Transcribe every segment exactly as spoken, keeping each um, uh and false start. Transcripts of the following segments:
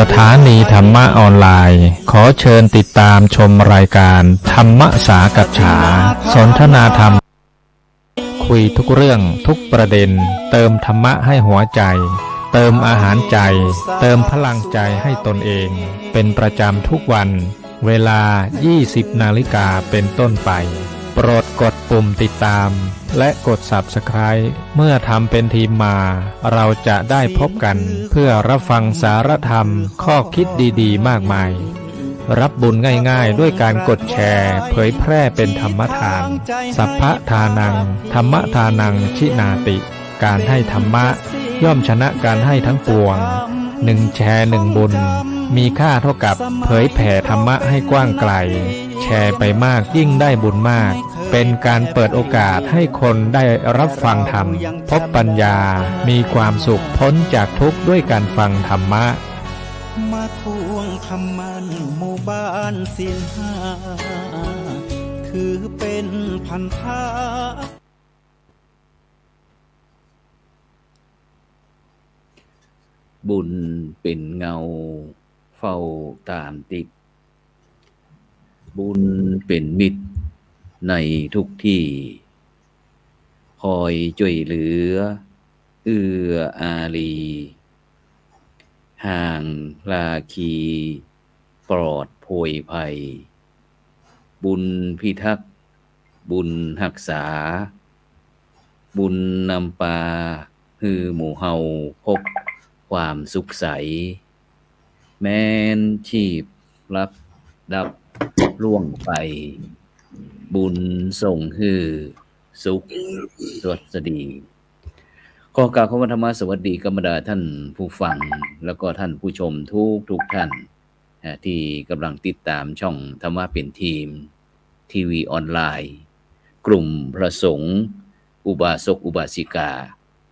สถานีธรรมะออนไลน์ ขอเชิญติดตามชมรายการธรรมสากัจฉา สนทนาธรรม คุยทุกเรื่องทุกประเด็น เติมธรรมะให้หัวใจ เติมอาหารใจ เติมพลังใจให้ตนเอง เป็นประจำทุกวัน เวลา ยี่สิบนาฬิกาเป็นต้นไป โปรดกดปุ่มติดตาม และกด Subscribe เมื่อทำเป็นทีมมา เราจะได้พบกันเพื่อรับฟังสารธรรม ข้อคิดดีๆ มากมาย รับบุญง่ายๆ ด้วยการกดแชร์ เผยแพร่เป็นธรรมทาน สัพพะทานัง ธรรมทานัง ชินาติ การให้ธรรมะ ย่อมชนะการให้ทั้งปวง หนึ่งแชร์หนึ่งบุญ มีค่าเท่ากับเผยแผ่ธรรมะให้กว้างไกล แชร์ไปมากยิ่งได้บุญมาก เป็นการเปิดโอกาสให้คนได้รับฟังธรรม พบปัญญา มีความสุข พ้นจากทุกข์ด้วยการฟังธรรมะ มาทวงคำมั่นหมู่บ้านศีลห้า ถือเป็นพันธะ บุญเป๋นเงาเฝ้าต๋ามติด บุญเป๋นมิตรในทุกตี้ คอยจ้วยเหลือเอื้ออารี ห่างราคีปลอดโพยภัย บุญพิทักษ์ บุญฮักษา บุญนำปาหื้อหมู่เฮาพบความสุขใส แม้นชีพลับดับล่วงไป บุญส่งหื้อสุขสวัสดี ขอกล่าวคำว่าธรรมะสวัสดีกับบรรดาท่านผู้ฟัง แล้วก็ท่านผู้ชมทุกๆท่าน อ่า ตี้ก่ำลังติดต๋ามช่องธรรมะเป๋นทีม ทีวีออนไลน์ กลุ่มพระสงฆ์ อุบาสกอุบาสิกา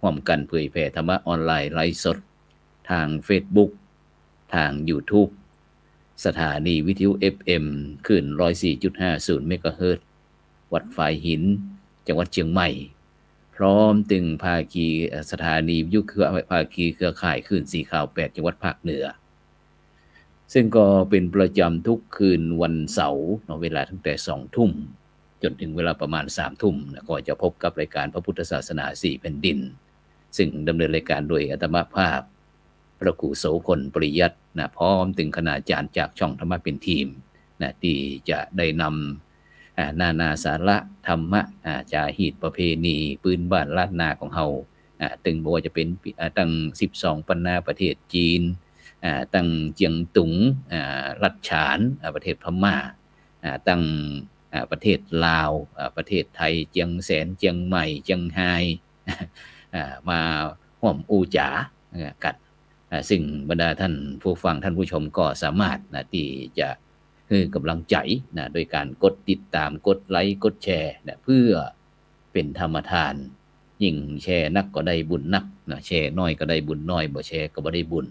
ฮ่วมกั๋นเผยแผ่ธรรมะออนไลน์ไลฟ์สด ตางเฟซบุ๊ก ตางยูทูบ สถานีวิทยุเอฟเอ็ม คลื่น ร้อยสี่จุดห้าศูนย์เมกะเฮิรตซ์ วัดฝายหิน จังหวัดเจียงใหม่ พร้อมตึงภาคี เอ่อ สถานีวิทยุเครือ ภาคีเครือข่ายคลื่นสีขาวแปด จังหวัดภาคเหนือ ซึ่งก็เป๋นประจำทุกคืนวันเสาร์เนาะ เวลาตั้งแต่สองทุ่มจ๋นถึงเวลาประมาณสามทุ่มนะ ก็จะพบกับรายการพระพุทธศาสนาสี่แผ่นดิน ซึ่งดำเนินรายการโดยอาตมาภาพ พระครูโสภณ ปริยัตินะ พร้อมตึงคณาจารย์จากช่องธรรมะเป๋นทีมนะ ตี้จะได้นำ อ่า นานาสาระธรรมะ อ่า จาฮีตประเพณีปื้นบ้านล้านนาของเฮา อ่า ตึงบ่ว่าจะเป๋น อ่า ตั้งสิบสองปันนาประเทศจีน อ่า ตั้งเจียงตุง อ่า รัฐฉาน อ่า ประเทศพม่า อ่า ตั้ง อ่า ประเทศลาว อ่า ประเทศไทย เจียงแสน เจียงใหม่ เจียงฮาย อ่า มาฮ่วมอู้จ๋า อ่า กั๋น อ่า ซึ่งบรรดาท่านผู้ฟังท่านผู้ชมก็สามารถนะ ตี้จะหื้อก๋ำลังใจ๋นะ โดยก๋านกดติดต๋าม กดไลก์ กดแชร์นะ เพื่อเป๋นธรรมทาน ยิ่งแชร์นักก็ได้บุญนักนะ แชร์น้อยก็ได้บุญน้อย บ่แชร์ก็บ่ได้บุญ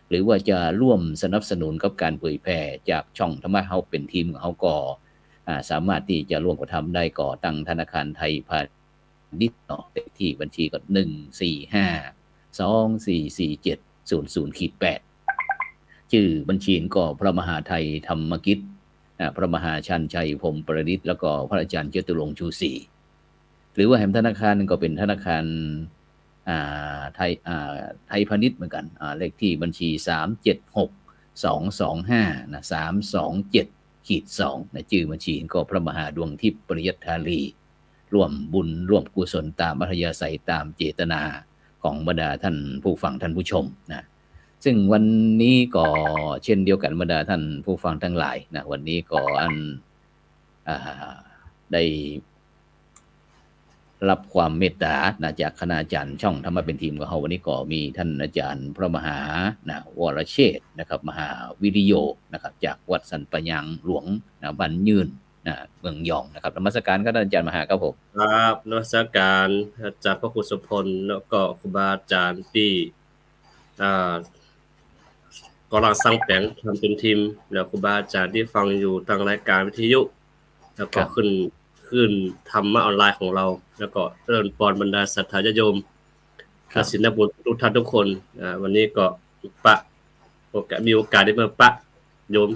หรือว่าจะร่วมสนับสนุนกับก๋านเผยแผ่จากช่องธรรมะเฮาเป๋นทีมของเฮาก็ อ่า สามารถตี้จะร่วมกระทำได้ ก่อตั้งธนาคารไทยพาณิชย์เนาะ เลขตี้บัญชีก็ หนึ่งสี่ห้า สองสี่สี่เจ็ด ศูนย์ศูนย์ขีดแปด จื้อบัญชีก็พระมหาไทยธรรมกิจ อ่า พระมหาชาญชัยพรหมประดิษฐ์ แล้วก็พระอาจารย์จตุรงค์ ชูศรี หรือว่าแหมธนาคารก็เป๋นธนาคาร อ่า ไทย อ่า ไทยพาณิชย์เหมือนกั๋น อ่า เลขตี้บัญชี สามเจ็ดหก สองสองห้า นะ สามสองเจ็ดขีดสอง นะ จื้อบัญชีก็พระมหาดวงทิพย์ ปริยัตถาลี ร่วมบุญร่วมกุศลต๋ามอัธยาศัยต๋ามเจตนาของบรรดาท่านผู้ฟังท่านผู้ชมนะ ซึ่งวันนี้ก็เช่นเดียวกั๋นบรรดาท่านผู้ฟังทั้งหลายนะ วันนี้ก็อัน อ่า ได้ รับความเมตต๋านะ จากคณาจารย์ช่องธรรมะเป๋นทีมของเฮา วันนี้ก็มีท่านอาจารย์พระมหานะ วรเชษฐนะครับ มหาวิริโยนะครับ จากวัดสันป่ายางหลวงนะ บ้านยืนนะ เมืองยองนะครับ นมัสการครับท่านอาจารย์มหาครับผม ครับ นมัสการอาจารย์พระครูโสภณ แล้วก็ครูบาอาจารย์ตี้ อ่า ก่ำลังสร้างแป๋งธรรมะเป๋นทีม แล้วครูบาอาจารย์ตี้ฟังอยู่ตางรายการวิทยุ แล้วก็ ครับ ขึ้น ขึ้นธรรมะออนไลน์ของเรา แล้วก็เจริญปอนบรรดาศรัทธาญาติโยม ครับ และศิลบุรุษทุกท่านทุกคน อ่า วันนี้ก็ปะ โอกาส มีโอกาสได้มาปะโยม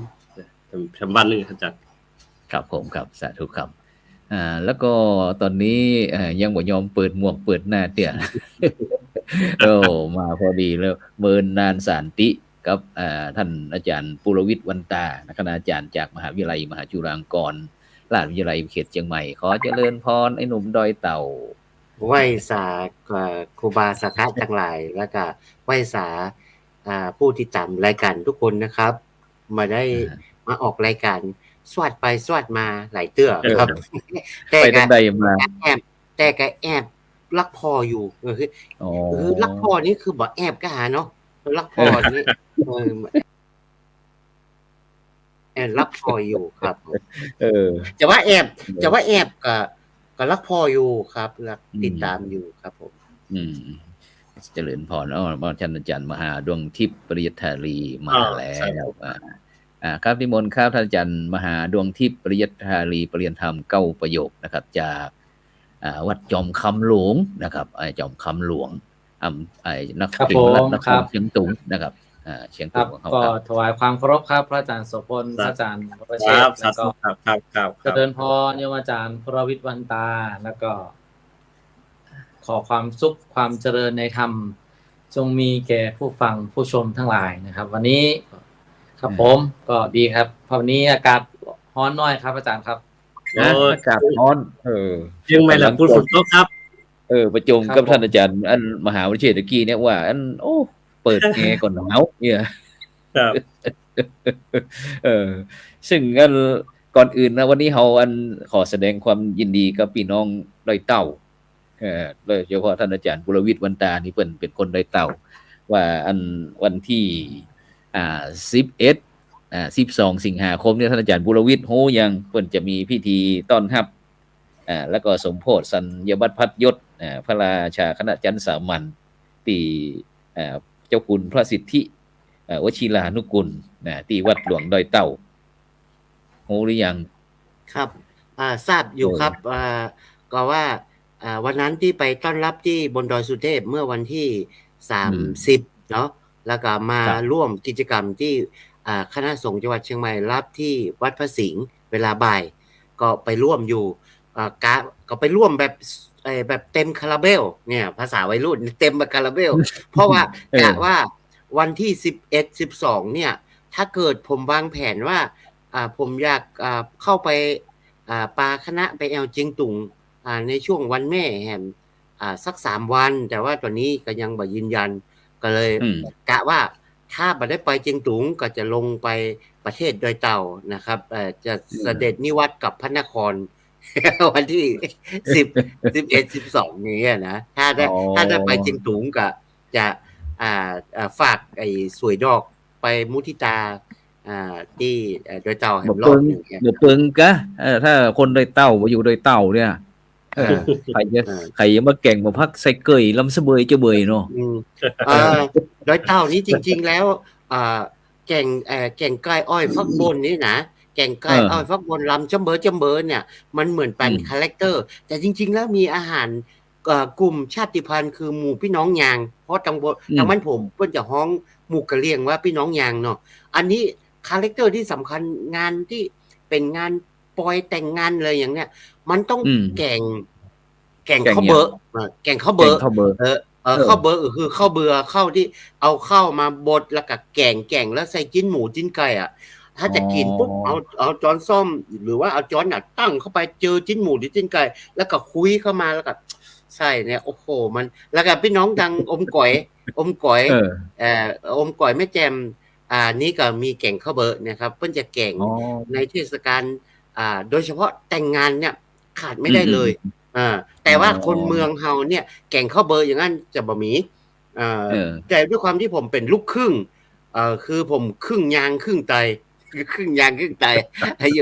แถม แถมวันหนึ่ง อาจารย์ ครับผม ครับ สาธุครับ อ่า แล้วก็ต๋อนนี้ เอ่อ ยังบ่ยอมเปิดหมวกเปิดหน้าเตื้อ โอ้ มาพอดีเลย เมินนานสานติ กับ อ่า ต้านอาจ๋ารย์ปุรวิทย์ วันตา คณาจ๋ารย์จากมหาวิทยาลัยมหาจุฬาลงกรณราชวิทยาลัยเขตเจียงใหม่ ขอเจริญพรไอ้หนุ่มดอยเต่า ไหว้สา เอ่อ ครูบาสักกะตังหลาย แล้วก็ไหว้สา อ่า ผู้ติดต๋ามรายก๋านกู้คนนะครับ บ่ได้ อ่า มาออกรายก๋านสวดไปสวดมาหลายเตื้อครับ เออ แต่ก็ ไปตางใดมา แอบ แต่ก็แอบฮักผ่ออยู่ เออ คือ อ๋อ คือฮักผ่อนี่คือบ่แอบก้าเนาะ ฮักผ่อนี่ เออ แอบฮักผ่ออยู่ครับผม เออ จะว่าแอบ เออ จะว่าแอบก็ ก็ฮักผ่ออยู่ครับ ฮัก อืม ติดต๋ามอยู่ครับผม อืม เจริญพร อ๋อ ต้านอาจ๋ารย์มหาดวงทิพย์ ปริยัตถารี มา อ๋อ แล้ว สาธุ อ่า อ่า ครับ นิมนต์ครับ ต้านอาจ๋ารย์มหาดวงทิพย์ ปริยัตถารี ปริยัติธรรมเก้าประโยคนะครับ จาก อ่า วัดจอมคำหลวงนะครับ ไอ้จอมคำหลวง อำ ไอ้นคร ครับผม เขมรัฐนคร ครับ เชียงตุงนะครับ อ่า เชียงตุง ครับ ของเฮา ก็ ครับ ถวายความเคารพครับ พระอาจารย์โสภณ ครับ พระอาจารย์วรเชษฐ์ ครับ แล้วก็ สาธุครับ ครับ ครับ ครับ เจริญพรโยมอาจ๋ารย์ปุรวิทย์ วันตา แล้วก็ ขอความสุขความเจริญในธรรม จงมีแก่ผู้ฟังผู้ชมทั้งหลายนะครับ วันนี้ ครับ อืม ผม ก็ดีครับ เพราะวันนี้อากาศฮ้อนหน้อยครับ อาจ๋ารย์ครับ นะ โอ้ อากาศฮ้อน เออ เจียงใหม่ละ กำลัง ปู๊ด ฝนตกครับ เออ ประจง ครับ กับ ผม ต้านอาจ๋ารย์ อันมหาวิเชษฐกิจเนี่ยว่า อัน โอ้ เปิดแอร์ก่อนหนาวเนี่ย ครับ เออ ซึ่งอัน ก่อนอื่นนะ วันนี้เฮาอันขอแสดงความยินดีกับปี้น้องดอยเต่า เอ่อ โดยเฉพาะต้านอาจ๋ารย์ปุรวิทย์ วันตา นี่เปิ้นเป๋นคนดอยเต่า ว่าอันวันตี้ อ่า สิบเอ็ด อ่า สิบสอง สิงหาคมเนี่ย ต้านอาจ๋ารย์ปุรวิทย์ฮู้ยัง เปิ้นจะมีพิธีต้อนฮับ อ่า แล้วก็สมโภชน์สัญญบัตรพัดยศ อ่า พระราชาคณะชั้นสามัญ ตี้ อ่า เจ้าคุณพระสิทธิ อ่า วชิรานุกูล นะ ตี้วัดหลวงดอยเต่า ฮู้หรือยัง ครับ อ่า ทราบอยู่ครับ เออ อ่า ก็ว่า อ่า วันนั้นตี้ไปต้อนฮับตี้บนดอยสุเทพเมื่อวันตี้ อืม สามสิบ เนาะ แล้วก็มา ครับ ร่วมกิจกรรมตี้ อ่า คณะสงฆ์จังหวัดเชียงใหม่ฮับตี้วัดพระสิงห์เวลาบ่าย ก็ไปร่วมอยู่ อ่า กะ ก็ไปร่วมแบบ เอ่อ แบบเต็มคาราเบลเนี่ย ภาษาวัยรุ่น เต็มแบบคาราเบล เพราะว่า เออ กะว่าวันตี้ สิบเอ็ด สิบสอง เนี่ย ถ้าเกิดผมวางแผนว่า อ่า ผมอยาก อ่า เข้าไป อ่า ปาคณะไปแอ่วเจียงตุง อ่า ในช่วงวันแม่แหม อ่า สักสามวัน แต่ว่าต๋อนนี้ก็ยังบ่ยืนยัน ก็เลย อืม กะว่าถ้าบ่ได้ไปเจียงตุงก็จะลงไปประเทศดอยเต่านะครับ เอ่อ จะ อืม เสด็จนิวัตกับพระนคร วันตี้ สิบ สิบเอ็ด สิบสอง อย่างเงี้ยนะ ถ้าได้ อ๋อ ถ้าได้ไปเจียงตุงก็จะ อ่า อ่า ฝากไอ้สวยดอกไปมุทิตา อ่า ตี้ เอ่อ ดอยเต่าแหมรอบหนึ่งเนี่ย บ่เปิง บ่เปิงกะ เอ่อ ถ้าคนดอยเต่าบ่อยู่ดอยเต่าเนี่ย เออ ใผจะ เออ ใผจะมาแก่งมาพักใส่เกยลำสะเบยจะเบยเนาะ อืม เอ่อ ดอยเต่านี้จริงๆ แล้ว อ่า แก่ง เอ่อ แก่งกล้ายอ้อยฟักบนนี่นะ แก่งกล้าย เออ อ้อยฟักบนลำจ้ำเบอจ้ำเบอเนี่ย มันเหมือนเป็น อืม คาแรคเตอร์ แต่จริงๆ แล้วมีอาหาร เอ่อ กลุ่มชาติพันธุ์คือหมู่ปี้น้องยาง เพราะตางบน อืม ตางบ้านผมเปิ้นจะฮ้องหมู่กะเหรี่ยงว่าปี้น้องยางเนาะ อันนี้คาแรคเตอร์ตี้สำคัญ งานตี้เป๋นงานปอยแต่งงานเลยอย่างเนี้ย มันต้อง อืม แก่ง แก่ง แก่ง ข้าวเบอะ อย่าง เอ่อ แก่งข้าวเบอะ แก่งข้าวเบอะ เออ เออ เออ ข้าวเบอะก็คือข้าวเบือ ข้าวตี้เอาข้าวมาบดแล้วก็แก่ง แก่งแล้วใส่จิ๊นหมูจิ๊นไก่อะ ถ้าจะกิ๋นปุ๊บ อ๋อ เอา เอาจ๊อนส้อม หรือว่าเอาจ๊อนน่ะตั้งเข้าไปเจอจิ๊นหมูหรือจิ๊นไก่ แล้วก็คุ้ยเข้ามา แล้วก็ใส่เนี่ย โอ้โห มัน แล้วก็ปี้น้องตางอมก๋อย อมก๋อย เออ เอ่อ อมก๋อยแม่แจ่ม อ่า นี่ก็มีแก่งข้าวเบอะเนี่ยครับ เปิ้นจะแก่ง อ๋อ ในเทศกาล อ่า โดยเฉพาะแต่งงานเนี่ยขาดไม่ได้เลย อืม อืม อ่า แต่ว่า อ๋อ คนเมืองเฮาเนี่ยแก่งข้าวเบอะอย่างนั้นจะบ่มี เอ่อ เออ แต่ด้วยความตี้ผมเป๋นลูกครึ่ง เอ่อ คือผมครึ่งยางครึ่งไต คือครึ่งยางครึ่งไต อายุ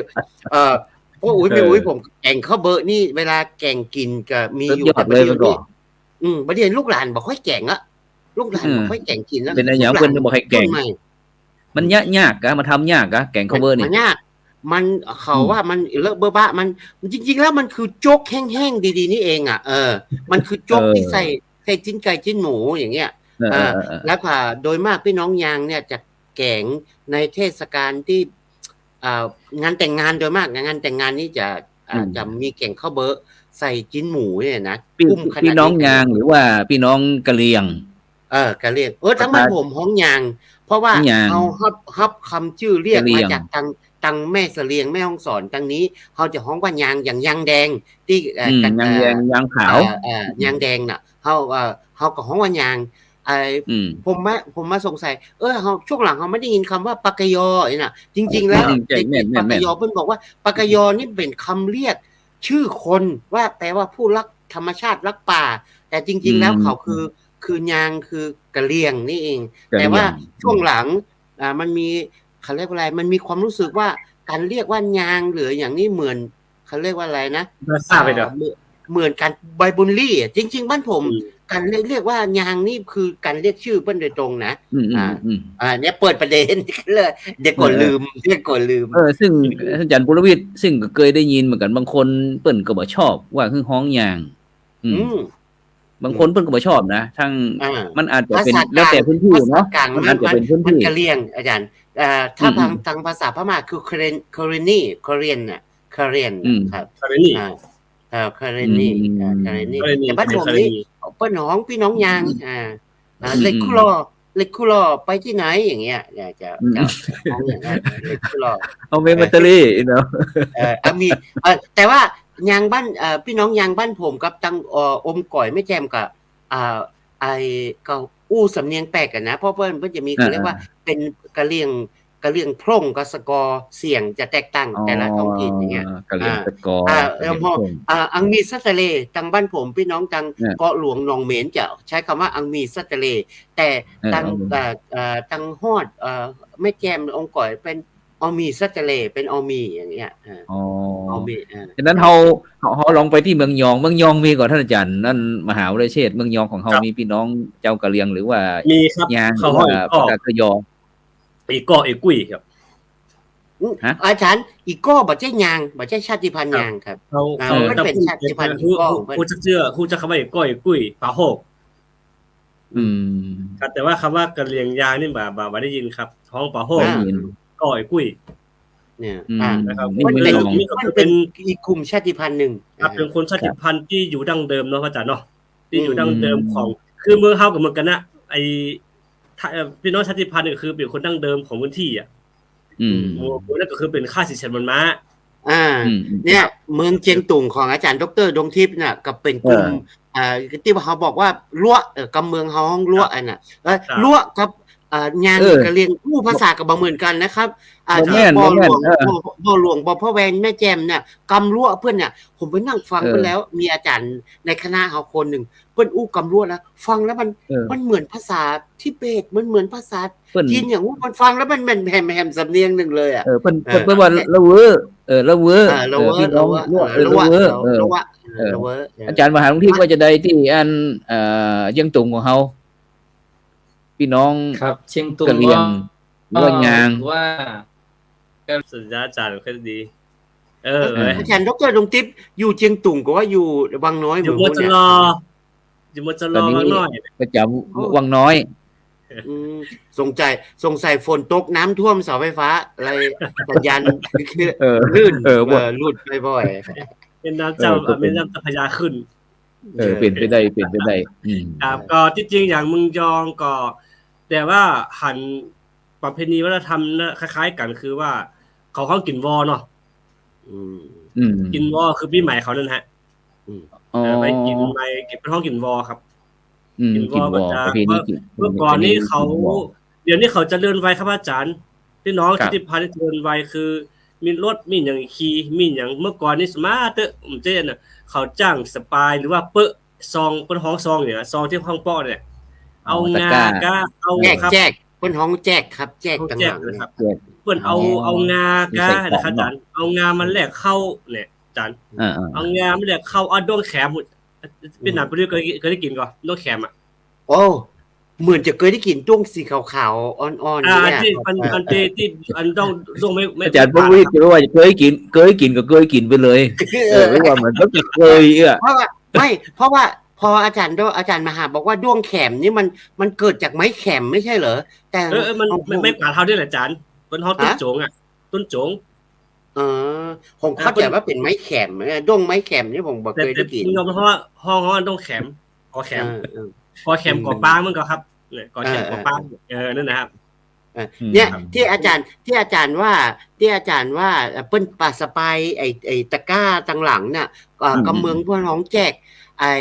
เอ่อ ป้ออุ๊ย แม่อุ๊ย เออ ผมแก่งข้าวเบอะนี่ เวลาแก่งกิ๋นก็มีอยู่ สุดยอดเลย แต่บ่าเดี่ยวนี้ เมื่อก่อน อืม บ่าเดี่ยวลูกหลานบ่ค่อยแก่งอะ ลูกหลาน อืม บ่ค่อยแก่งกิ๋นแล้ว เป๋นอะหยัง ลูกหลาน เปิ้นบ่ค่อยแก่ง รุ่นใหม่ มันยาก ยากกะ มาทำยากกะ แก่งข้าวเบอะนี่ มันยาก มัน เขา อืม ว่ามันเลอะเบอะบะ มัน จริงๆ แล้วมันคือโจ๊กแห้งๆ ดีๆ นี่เองอะ เออ มันคือโจ๊ก เออ ตี้ใส่ ใส่จิ๊นไก่จิ๊นหมูอย่างเงี้ย เออ เออ เออ เออ เออ แล้วก็โดยมากปี้น้องยางเนี่ยจะ แก๋งในเทศกาลตี้ อ่า งานแต่งงานโดยมากนะ งานแต่งงานนี่จะ อ่า อืม จะมีแก๋งข้าวเบอะใส่จิ๊นหมูเนี่ยนะ พี่ กุ้มขนาดนี้ พี่น้องยางหรือว่าพี่น้องกะเหรี่ยง เออ กะเหรี่ยง เออ ตังบ้านผมฮ้องยาง เพราะว่า ฮ้องยาง เฮาฮับ ฮับกำจื้อเรียก กะเหรี่ยง มาจากตัง ตังแม่เสลียง แม่ฮ่องสอน ตังนี้เฮาจะฮ้องว่ายาง อย่างยางแดงตี้ เอ่อ อืม กัน ยางแดง เอ่อ ยางขาว เอ่อ เอ่อ ยางแดงน่ะ เฮา เอ่อ เฮาก็ฮ้องว่ายาง ไอ้ อืม ผมมา ผมมาสงสัย เออ เฮา ช่วงหลังเฮาไม่ได้ยินกำว่าปากกยอนี่น่ะ จริงๆ แล้ว อืม ใช่ เด็กๆ แม่นๆ ปากกยอ เปิ้นบอกว่าปากกยอนี่เป๋นกำเรียกชื่อคน ว่าแปลว่าผู้รักธรรมชาติ รักป่า แต่จริงๆ แล้ว อืม เขาคือ คือยาง คือกะเหรี่ยงนี่เอง กะเหรี่ยง แต่ว่าช่วงหลัง อ่า มันมี เขาเรียกว่าอะไร มันมีความรู้สึกว่าก๋านเรียกว่ายางหรืออย่างนี้เหมือน เขาเรียกว่าอะไรนะ ภาษาไปเด้อ อ่า เหมือน เหมือนก๋านไบเบิลลี่อะ จริงๆ บ้านผม อืม ก๋านเรียก เรียกว่ายางนี่คือก๋านเรียกชื่อเปิ้นโดยตรงนะ อืมๆ อ่า อืม อ่า เนี่ยเปิดประเด็นเลย เดี๋ยวก็ เออ ลืม เดี๋ยวก็ลืม เออ ซึ่ง อาจ๋ารย์ปุรวิทย์ ซึ่งก็เกยได้ยินเหมือนกั๋น บางคนเปิ้นก็บ่ชอบว่าคือฮ้องยาง อืม อืม บางคนเปิ้นก็บ่ชอบนะ ทั้ง อ่า มันอาจจะเป๋น ภาษากลาง แล้วแต่พื้นตี้เนาะ ภาษากลาง มันอาจจะเป๋นพื้นตี้ มันกะเหรี่ยง อาจ๋ารย์ เอ่อ ถ้า อืมๆ ตาง ตางภาษาพม่าคือเคเรน เคเรนี เคเรเนียนน่ะ เคเรเนียน อืม ครับ เคเรนี อ่า เอ่อ เคเรเนียน อืม อ่า เคเรเนียน เคเรเนียน แต่บ้านผมนี่ เคเรเนียน เปิ้นฮ้องพี่น้องยาง อ่า อ่า อืมๆ เล็กคู่หล่อ เล็กคู่หล่อไปตี้ไหน อย่างเงี้ย อยากจะ อืม จะฮ้องอย่างนั้น เล็กคู่หล่อ เอาเมมโมรีเนาะ เออ เอามี เออ แต่ว่ายางบ้าน เอ่อ พี่น้องยางบ้านผมกับตาง เอ่อ อมก๋อยแม่แจ่มก็ อ่า ไอ้ ก็อู้สำเนียงแปลกกั๋นนะ เพราะเปิ้น เปิ้นจะมี อ่าๆ เขาเรียกว่าเป๋นกะเหรี่ยง กะเหรี่ยงโพร่งกับสะกอ เสียงจะแตกต่าง อ๋อ แต่ละท้องถิ่นอย่างเงี้ย กะเหรี่ยง อ่า สะกอ อ่า กะเหรี่ยงโพร่ง เอ่อ อ่า อังมีสัตเล ตางบ้านผม พี่น้องตาง อ่า เกาะหลวงหนองเหม็นจะใช้กำว่าอังมีสัตเล แต่ เออ ตาง เออ เอ่อ เอ่อ ตางฮอด เอ่อ แม่แจ่ม อมก๋อยเป๋น ออมีสัตเล เป๋นออมีอย่างเงี้ย เออ อ๋อ ออมี เออ ฉะนั้นเฮา เฮา เฮาลองไปตี้เมืองยอง เมืองยองมีก่อ ต้านอาจ๋ารย์ ต้านมหาวิทยาลัยเชษฐ เมืองยองของเฮา ครับ มีปี้น้องจาวกะเหรี่ยงหรือว่า มีครับ ยาง เขาฮ้อง หรือว่า อีก้อ ปากกยอ อีก้อ อีกุ้ยครับ อืม ฮะ อาจ๋ารย์ อีก้อบ่ใจ้ยาง บ่ใจ้ชาติพันธุ์ ครับ ยางครับ เขา อ่า เขา มันเป๋น จะพูด ชาติพันธุ์ เป๋น อีก้อ ฮู้ ฮู้จักจื้อ ฮู้จักกำว่าอีก้อ อีกุ้ย ปาโฮก อืม ครับ แต่ว่ากำว่ากะเหรี่ยงยางนี่บ่ บ่ บ่ได้ยินครับ ฮ้องปาโฮก บ่ได้ยิน ก้อ อีกุ้ย เนี่ย อืม อ่า นะครับ นี่ มันเป๋น นี่ก็คือเป๋น มันเป๋นอีกกลุ่มชาติพันธุ์นึ่ง ครับ อ่า เป๋นคนชาติพันธุ์ตี้อยู่ดั้งเดิมเนาะ พระอาจ๋ารย์เนาะ ตี้อยู่ดั้งเดิม อืม ของ คือเมืองเฮาก็เหมือนกั๋นนะ ไอ้ ถ้า เอ่อ ปี้น้องชาติพันธุ์นี่ก็คือเป๋นคนดั้งเดิมของพื้นตี้อะ อืม หมู่ หมู่นั้นก็คือเป๋นข้าสีแสนบนม้า อ่า อืม อืม เนี่ย ครับ เมืองเจียงตุงของอาจ๋ารย์ด็อกเตอร์ดวงทิพย์น่ะ ก็เป๋นกลุ่ม เออ อ่า ตี้ว่าเขาบอกว่าลัวะ เออ กำเมืองฮ้องลัวะ ครับ อันน่ะ เออ ครับ ลัวะกับ อ่า ยาง เออ กะเหรี่ยง อู้ภาษาก็บ่เหมือนกั๋นนะครับ อ่า บ่แม่น ตี้บ่อหลวง บ่แม่น เออ บ่อ บ่อหลวง บ่อพระแวง แม่แจ่มเนี่ย กำลัวะเปิ้นเนี่ย ผมไปนั่งฟัง เออ เปิ้นแล้ว มีอาจ๋ารย์ในคณะเฮาคนนึ่ง เปิ้นอู้กำลัวะนะ ฟังแล้วมัน เออ มันเหมือนภาษาทิเบต มันเหมือนภาษา เปิ้น จีนอย่างอู้ มันฟังแล้วมัน มันแหมๆ สำเนียงนึ่งเลยอะ เออ เปิ้น เออ เปิ้น เปิ้นว่า และ ละเวอ เออ ละเวอ อ่า ละเวอ เออ ปี้น้อง ละเวอ ลัวะ เออ ละเวอ ละเวอ เออ ละเวอ เออ ละเวอ เออ อาจ๋ารย์มหาดวงทิพย์ว่าจะใดตี้อัน เอ่อ เจียงตุงของเฮา ปี้น้อง ครับ เจียงตุง กะเหรี่ยง ก็ หรือว่ายาง เอ่อ ว่า สัญญาณอาจ๋ารย์บ่ค่อยดี เออ เออ อาจ๋ารย์ด็อกเตอร์ดวงทิพย์อยู่เจียงตุงก็ว่าอยู่วังน้อย อยู่ เหมือน มอ กั๋น จ เนี่ย ลอ อยู่ มอ จ ลอ ตอนนี้ วังน้อย ประจ๋ำ โอ้ วังน้อย อืม สงสัย สงสัยฝนตกน้ำท่วมเสาไฟฟ้า อะไร สัญญาณ เออ ลื่น เออ เออ หลุดบ่อยๆ แม่น้ำเจ้า เออ ก็เป๋น แม่น้ำเจ้าพระยาขึ้น เออ เป๋นไปได้ เป๋นไปได้ อืม ครับ ก็ตี้จริงอย่างเมืองยองก็ แต่ว่าหันประเพณีวัฒนธรรมนะ คล้ายๆ กั๋น คือว่าเขาฮ้องกิ๋นวอเนาะ อืม อืม กิ๋นวอคือปี๋ใหม่เขานั่นฮะ อืม อ๋อ เออ ไปกิ๋นใหม่ กิ๋น เปิ้นฮ้องกิ๋นวอครับ อืม กิ๋นวอ กิ๋นวอ ก็จะ ประเพณีกิ๋น เมื่อ เมื่อก่อนนี้เขา กิ๋นวอ เดี๋ยวนี้เขาเจริญไวครับอาจ๋ารย์ ปี้น้อง ครับ ชาติพันธุ์เจริญไว คือมีรถ มีหยังขี่ มีหยัง เมื่อก่อนนี้สมาร์ทเต๊อะ ผมเจ๊น่ะ เขาจ้างสปาย หรือว่าเป๊อะซอง เปิ้นฮ้องซองเนี่ย ซองตี้ฮ้องเป๊อะเนี่ย อ๋อ เอางา ตะกร้า กา เอา แจ๊ก ครับ แจ๊ก เปิ้นฮ้องแจ๊กครับ แจ๊ก ฮ้องแจ๊ก ต่างหาก เลยครับ แจ๊ก เปิ้นเอา อ๋อ เอางากา ใส่ของ นะครับอาจ๋ารย์ เนาะ เอางามาแลกข้าวเนี่ยอาจ๋ารย์ อ่าๆ เอางามาแลกข้าว เอาด้วงแขม เวียดนาม เปิ้นเคย เคยได้กิ๋นก่อ ด้วงแขมอะ โอ้ เหมือนจะเคยได้กิ๋นด้วงสีขาวๆ อ่อนๆ อ่า เนี่ย ตี้มัน เออ อันตี้ ตี้อันด้วง ด้วงไม่ ไม่ อาจ๋ารย์ ไม่ พงษ์วิทย์ จะว่าเคยกิ๋น เคยกิ๋นก็เคยกิ๋นไปเลย เออ เออ หรือว่ามันต้องจะเคยอะ เพราะว่า ไม่ เพราะว่า เพ พออาจ๋ารย์โด- อาจ๋ารย์มหาบอกว่าด้วงแข็มนี่มัน มันเกิดจากไม้แข็มไม่ใช่เหรอ แต่ เออ เออ มัน ของผม ไม้ ไม้กวาดเฮานี่แหละอาจ๋ารย์ เปิ้นฮ้อง ฮะ ต้นโจ๋งอะ ต้นโจ๋ง เออ ผม อ่า เข้าใจ๋ เปิ้น ว่าเป๋นไม้แข็ม เออ ด้วงไม้แข็มนี่ผมบ่ แต่ เกย แต่ ได้กิ๋น เปิ้นฮ้องว่า ฮ้อง ฮ้องว่าด้วงแข็ม กอแข็ม เออ เออ กอแข็ม อืม กอปางมันก็ครับ เนี่ย กอแข็ม เออ เออ กอปาง เออ นั่นนะครับ เออ อืม เนี่ย ครับ ตี้อาจ๋ารย์ ตี้อาจ๋ารย์ว่า ตี้อาจ๋ารย์ว่า เอ่อ เปิ้นปะสะปาย ไอ้ ไอ้ตะกร้าตังหลังเนี่ย เอ่อ อืม กำเมือง อืม เปิ้นฮ้องแจ๊ก ไอ้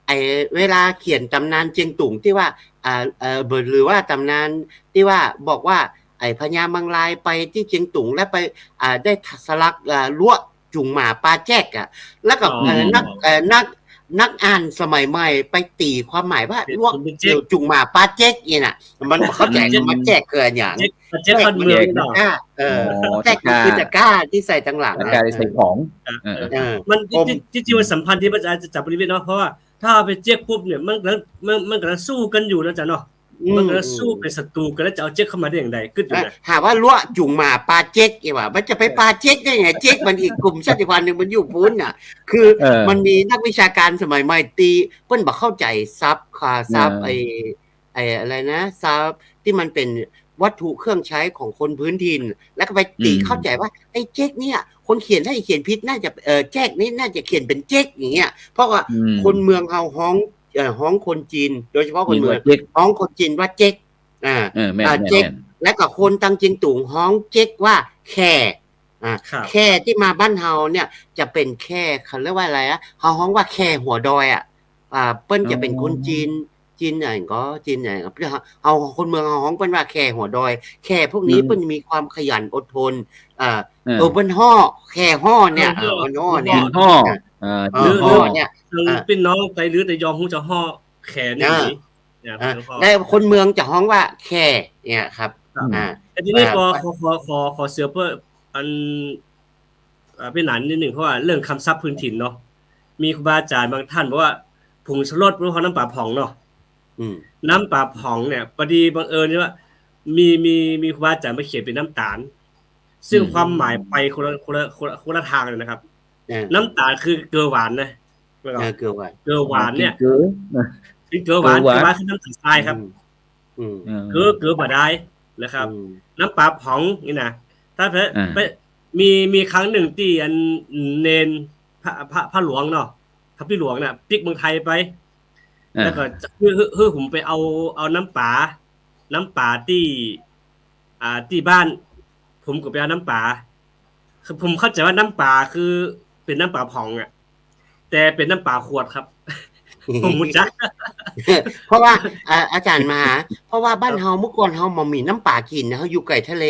ไอ้เวลาเขียนต๋ำนานเจียงตุงตี้ว่า อ่า เอ่อ หรือว่าต๋ำนานตี้ว่าบอกว่า ไอ้พญามังรายไปตี้เจียงตุงแล้วไป อ่า ได้สลัก อ่า ลัวะจุงหมาปาแจ๊กอะ แล้วก็ อ๋อ เอ่อ นัก เอ่อ นัก นักอ่านสมัยใหม่ไปตี๋ความหมายว่า เป๋น ลัวะ เป๋นแจ๊ก เกี่ยวจุงหมาปาแจ๊กนี่น่ะ มันบ่เข้าใจ๋ เป๋นแจ๊ก คำว่าแจ๊กคืออะหยัง แจ๊ก แจ๊ก แจ๊ก คันเมือง มันคือ เนาะ ตะกร้า เออ อ๋อ แจ๊กมันคือ ตะกร้า ตะกร้าตี้ใส่ตังหลัง ตะกร้าตี้ใส่ของ เออ เออ เออ มัน ผม ตี้ ตี้ ตี้จริงมันสัมพันธ์ตี้พระอาจ๋ารย์ อาจ๋ารย์ปริเวศเนาะ เพราะว่าถ้าเอาไปแจ๊กปุ๊บเนี่ย มันกำลัง มัน มันกำลังสู้กั๋นอยู่นะอาจ๋ารย์เนาะ อืม มันกำลังสู้เป๋นศัตรูกั๋นแล้วจะเอาแจ๊กเข้ามาได้อย่างไร กึ๊ดอยู่นะ เออ หาว่าลัวะจุงหมาปาแจ๊กนี่หว่า มันจะไปปาแจ๊กได้ไง แจ๊กมันอีกกลุ่มชาติพันธุ์นึ่งมันอยู่ปู๊นน่ะ คือ เออ มันมีนักวิชาการสมัยใหม่ตี้เปิ้นบ่เข้าใจ๋ศัพท์ อ่า ศัพท์ เออ ไอ้ ไอ้อะไรนะ ศัพท์ตี้มันเป๋นวัตถุเครื่องใช้ของคนพื้นถิ่น แล้วก็ไปตี๋ อืม เข้าใจ๋ว่า ไอ้แจ๊กเนี่ย คนเขียนน่าจะเขียนผิด น่าจะ เอ่อ แจ๊กนี่น่าจะเขียนเป๋นเจ๊ก อย่างเงี้ย เพราะว่า อืม คนเมืองเฮาฮ้อง เอ่อ ฮ้องคนจีน โดยเฉพาะคนเมือง จีนว่าเจ๊ก ฮ้องคนจีนว่าเจ๊ก อ่า เออ แม่น อ่า แม่น เจ๊ก แม่น แล้วก็คนตังเจียงตุงฮ้องเจ๊กว่าแค่ อ่า ครับ แค่ตี้มาบ้านเฮาเนี่ยจะเป๋นแค่ เขาเรียกว่าอะไรอะ เฮาฮ้องว่าแค่หัวดอยอะ อ่า เปิ้นจะเป๋นคนจีน อ๋อ จีนไหนก็ จีนไหนก็ เฮาคนเมืองเฮาฮ้องเปิ้นว่าแค่หัวดอย แค่พวกนี้ อืม เปิ้นมีความขยันอดทน อ่า เออ เออ เปิ้นฮ้อ แค่ฮ้อเนี่ย เออ เออ เปิ้นฮ้อเนี่ย เปิ้นฮ้อ อ่า เออ เปิ้นฮ้อเนี่ย เออ เปิ้นฮ้อเนี่ย เออ เปิ้นฮ้อเนี่ย แค่เนี่ย เออ เปิ้นฮ้อ แล้วคนเมืองจะฮ้องว่าแค่เนี่ยครับ ครับ อ่า แต่ทีนี้ อ่า ขอ ขอ ขอ ขอ ขอเสริมเพิ่มอัน อ่า ปี้หนานนิดหนึ่ง เพราะว่าเรื่องกำศัพท์พื้นถิ่นเนาะ มีครูบาอาจ๋ารย์บางต้านบอกว่า ผงชูรส หรือว่าน้ำป๋าผงเนาะ อืม น้ำป๋าผงเนี่ย ปอดีบังเอิญที่ว่า มี มี มีครูบาอาจ๋ารย์มาเขียนเป๋นน้ำต๋าล ซึ่ง อืม ความหมายไปคนละ คนละ คนละ คนละตางเลยนะครับ เออ น้ำต๋าลคือเกลือหวานนะ เออ เกลือหวาน เกลือหวานเนี่ย กิ๋นเกลือ กิ๋นเกลือหวาน เกลือหวาน เกลือหวานคือน้ำต๋าลทรายครับ อืม อืม เออ เกลือ เกลือบ่ได้นะครับ อืม น้ำป๋าผงนี่นะ ถ้าเผอิญ อ่า ไป มี มีครั้งหนึ่งตี้อันเณร พระ พระ พระหลวงเนาะ พระปี้หลวงน่ะ ปิ๊กเมืองไทยไป อ่า แล้วก็หื้อ หื้อ หื้อผมไปเอา เอาน้ำป๋า น้ำป๋าตี้ อ่า ตี้บ้าน ผมก็ไปเอาน้ำป๋า คือผมเข้าใจ๋ว่าน้ำป๋าคือเป๋นน้ำป๋าผงอะ แต่เป๋นน้ำป๋าขวดครับ ผมรู้จัก เพราะว่า อ่า อาจ๋ารย์มหา เพราะว่าบ้าน ครับ เฮาเมื่อก่อนเฮาบ่มีน้ำป๋ากิ๋นนะ เฮาอยู่ใก้ทะเล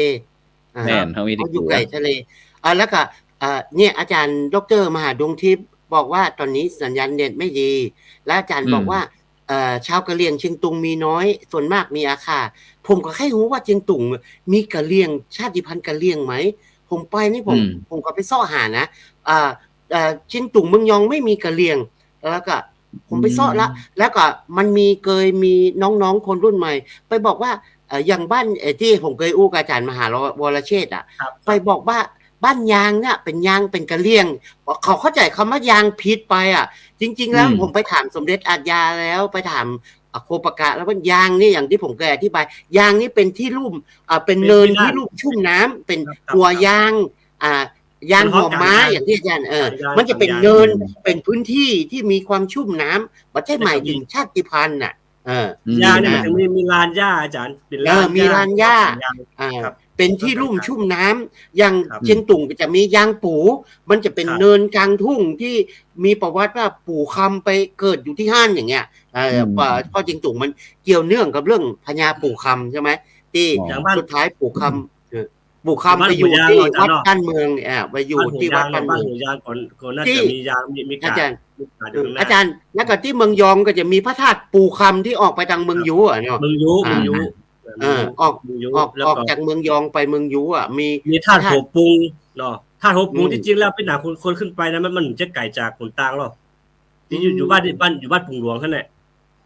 อ่า แม่น เฮามีแต่ เฮาอยู่ใก้ทะเล อ่า แล้วก็ อ่า เนี่ย อาจ๋ารย์ด็อกเตอร์มหาดวงทิพย์บอกว่าต๋อนนี้สัญญาณเน็ตไม่ดี แล้วอาจ๋ารย์ อืม บอกว่า เอ่อ ชาวกะเหรี่ยงเชียงตุงมีน้อย ส่วนมากมีอาข่า ผมก็ใค่ฮู้ว่าเชียงตุงมีกะเหรี่ยง ชาติพันธุ์กะเหรี่ยงไหม ผมไปนี่ผม อืม ผมก็ไปเซาะหานะ อ่า เอ่อ เชียงตุงเมืองยองไม่มีกะเหรี่ยง แล้วก็ผมไปเซาะละ อืม แล้วก็มันมี เกยมีน้องๆ คนรุ่นใหม่ ไปบอกว่า เอ่อ อย่างบ้าน เอ่อ ตี้ผมเกยอู้กับอาจ๋ารย์มหา วรเชษฐ์อะ ครับ ไปบอกว่าบ้านยางเนี่ยเป๋นยาง เป๋นกะเหรี่ยง เขาเข้าใจ๋กำว่ายางผิดไปอะ จริงๆ แล้ว อืม ผมไปถามสมเด็จอาชญาแล้ว ไปถาม อ่ะ โคปะกะ แล้วว่ายางนี่อย่างตี้ผมเกยอธิบาย ยางนี่เป๋นตี้ลุ่ม อ่า เป๋นเนินตี้ลุ่มชุ่มน้ำ เป๋น ครับ ครับ หัวยาง อ่า ยางหอมม้า อย่างตี้อาจ๋ารย์ เออ ยาง มันจะเป๋นเนิน ยาง เป๋นพื้นตี้ตี้มีความชุ่มน้ำ บ่ใจ้หมายเถิงชาติพันธุ์น่ะ เออ อืม ยางนี่มันจะมี มีลานหญ้าอาจ๋ารย์ เป๋น เออ ลานหญ้า มีลานหญ้า ยาง อ่า ครับ เป๋นตี้ลุ่มชุ่มน้ำ อย่าง ครับ เชียงตุงก็จะมียางปู๋ มันจะเป๋น ครับ เนินกลางทุ่งตี้มีประวัติว่าปู่คำไปเกิดอยู่ตี้หั้นอย่างเงี้ย เออ อืม เพราะ เพราะเชียงตุงมันเกี่ยวเนื่องกับเรื่องพญาปู่คำใช่ไหม ตี้ อ๋อ สุดท้ายปู่คำ เออ ปู่คำไปอยู่ตี้วัดบ้านเมือง อ่า ไปอยู่ตี้วัดบ้านเมือง บ้านหัวยางก่อน ก่อนน่าจะมียาง มี มีกาด อาจ๋ารย์ มีกาดอยู่ข้างหน้า อาจ๋ารย์ แล้วก็ตี้เมืองยองก็จะมีพระธาตุปู่คำตี้ออกไปตางเมืองยูอะเนาะ เมืองยู อ่า เมืองยู เออ ออก เมืองยู ออก แล้วก็ ออกจากเมืองยองไปเมืองยูอะ มี มีธาตุหัวปุงเนาะ ธาตุหัวปุง อืม ตี้จริงแล้วไปหนาคน คนขึ้นไปนะ มัน มันจะไก๋จากหนตางหรอก ตี้อยู่ อืม อยู่บ้าน บ้าน อยู่บ้านปุงหลวงหั้นแหละ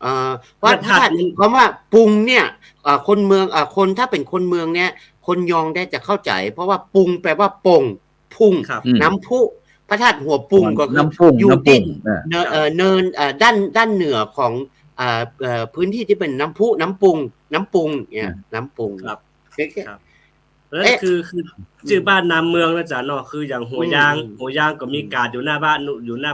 เอ่อ ว่า ธาตุ ธาตุ คำว่าปุงเนี่ย เอ่อ คนเมือง เอ่อ คน ถ้าเป๋นคนเมืองเนี่ย คนยองได้จะเข้าใจ๋ เพราะว่าปุงแปลว่าโป่ง พุ่ง ครับ อืม น้ำพุ พระธาตุหัวปุงก็คือ น้ำปุง อยู่ น้ำปุง ตี้ อ่า เนิน เอ่อ เนิน เอ่อ ด้าน ด้านเหนือของ อ่า เอ่อ พื้นที่ตี้เป๋นน้ำพุ น้ำปุง น้ำปุงเนี่ย อ่า น้ำปุง ครับ โอเค ครับ อันนั้น เอ๊ะ คือ คือ จื้อบ้านนามเมืองนะจ๊ะเนาะ คืออย่างหัวยาง อืม หัวยางก็มี อืม กาดอยู่หน้าบ้าน อยู่หน้า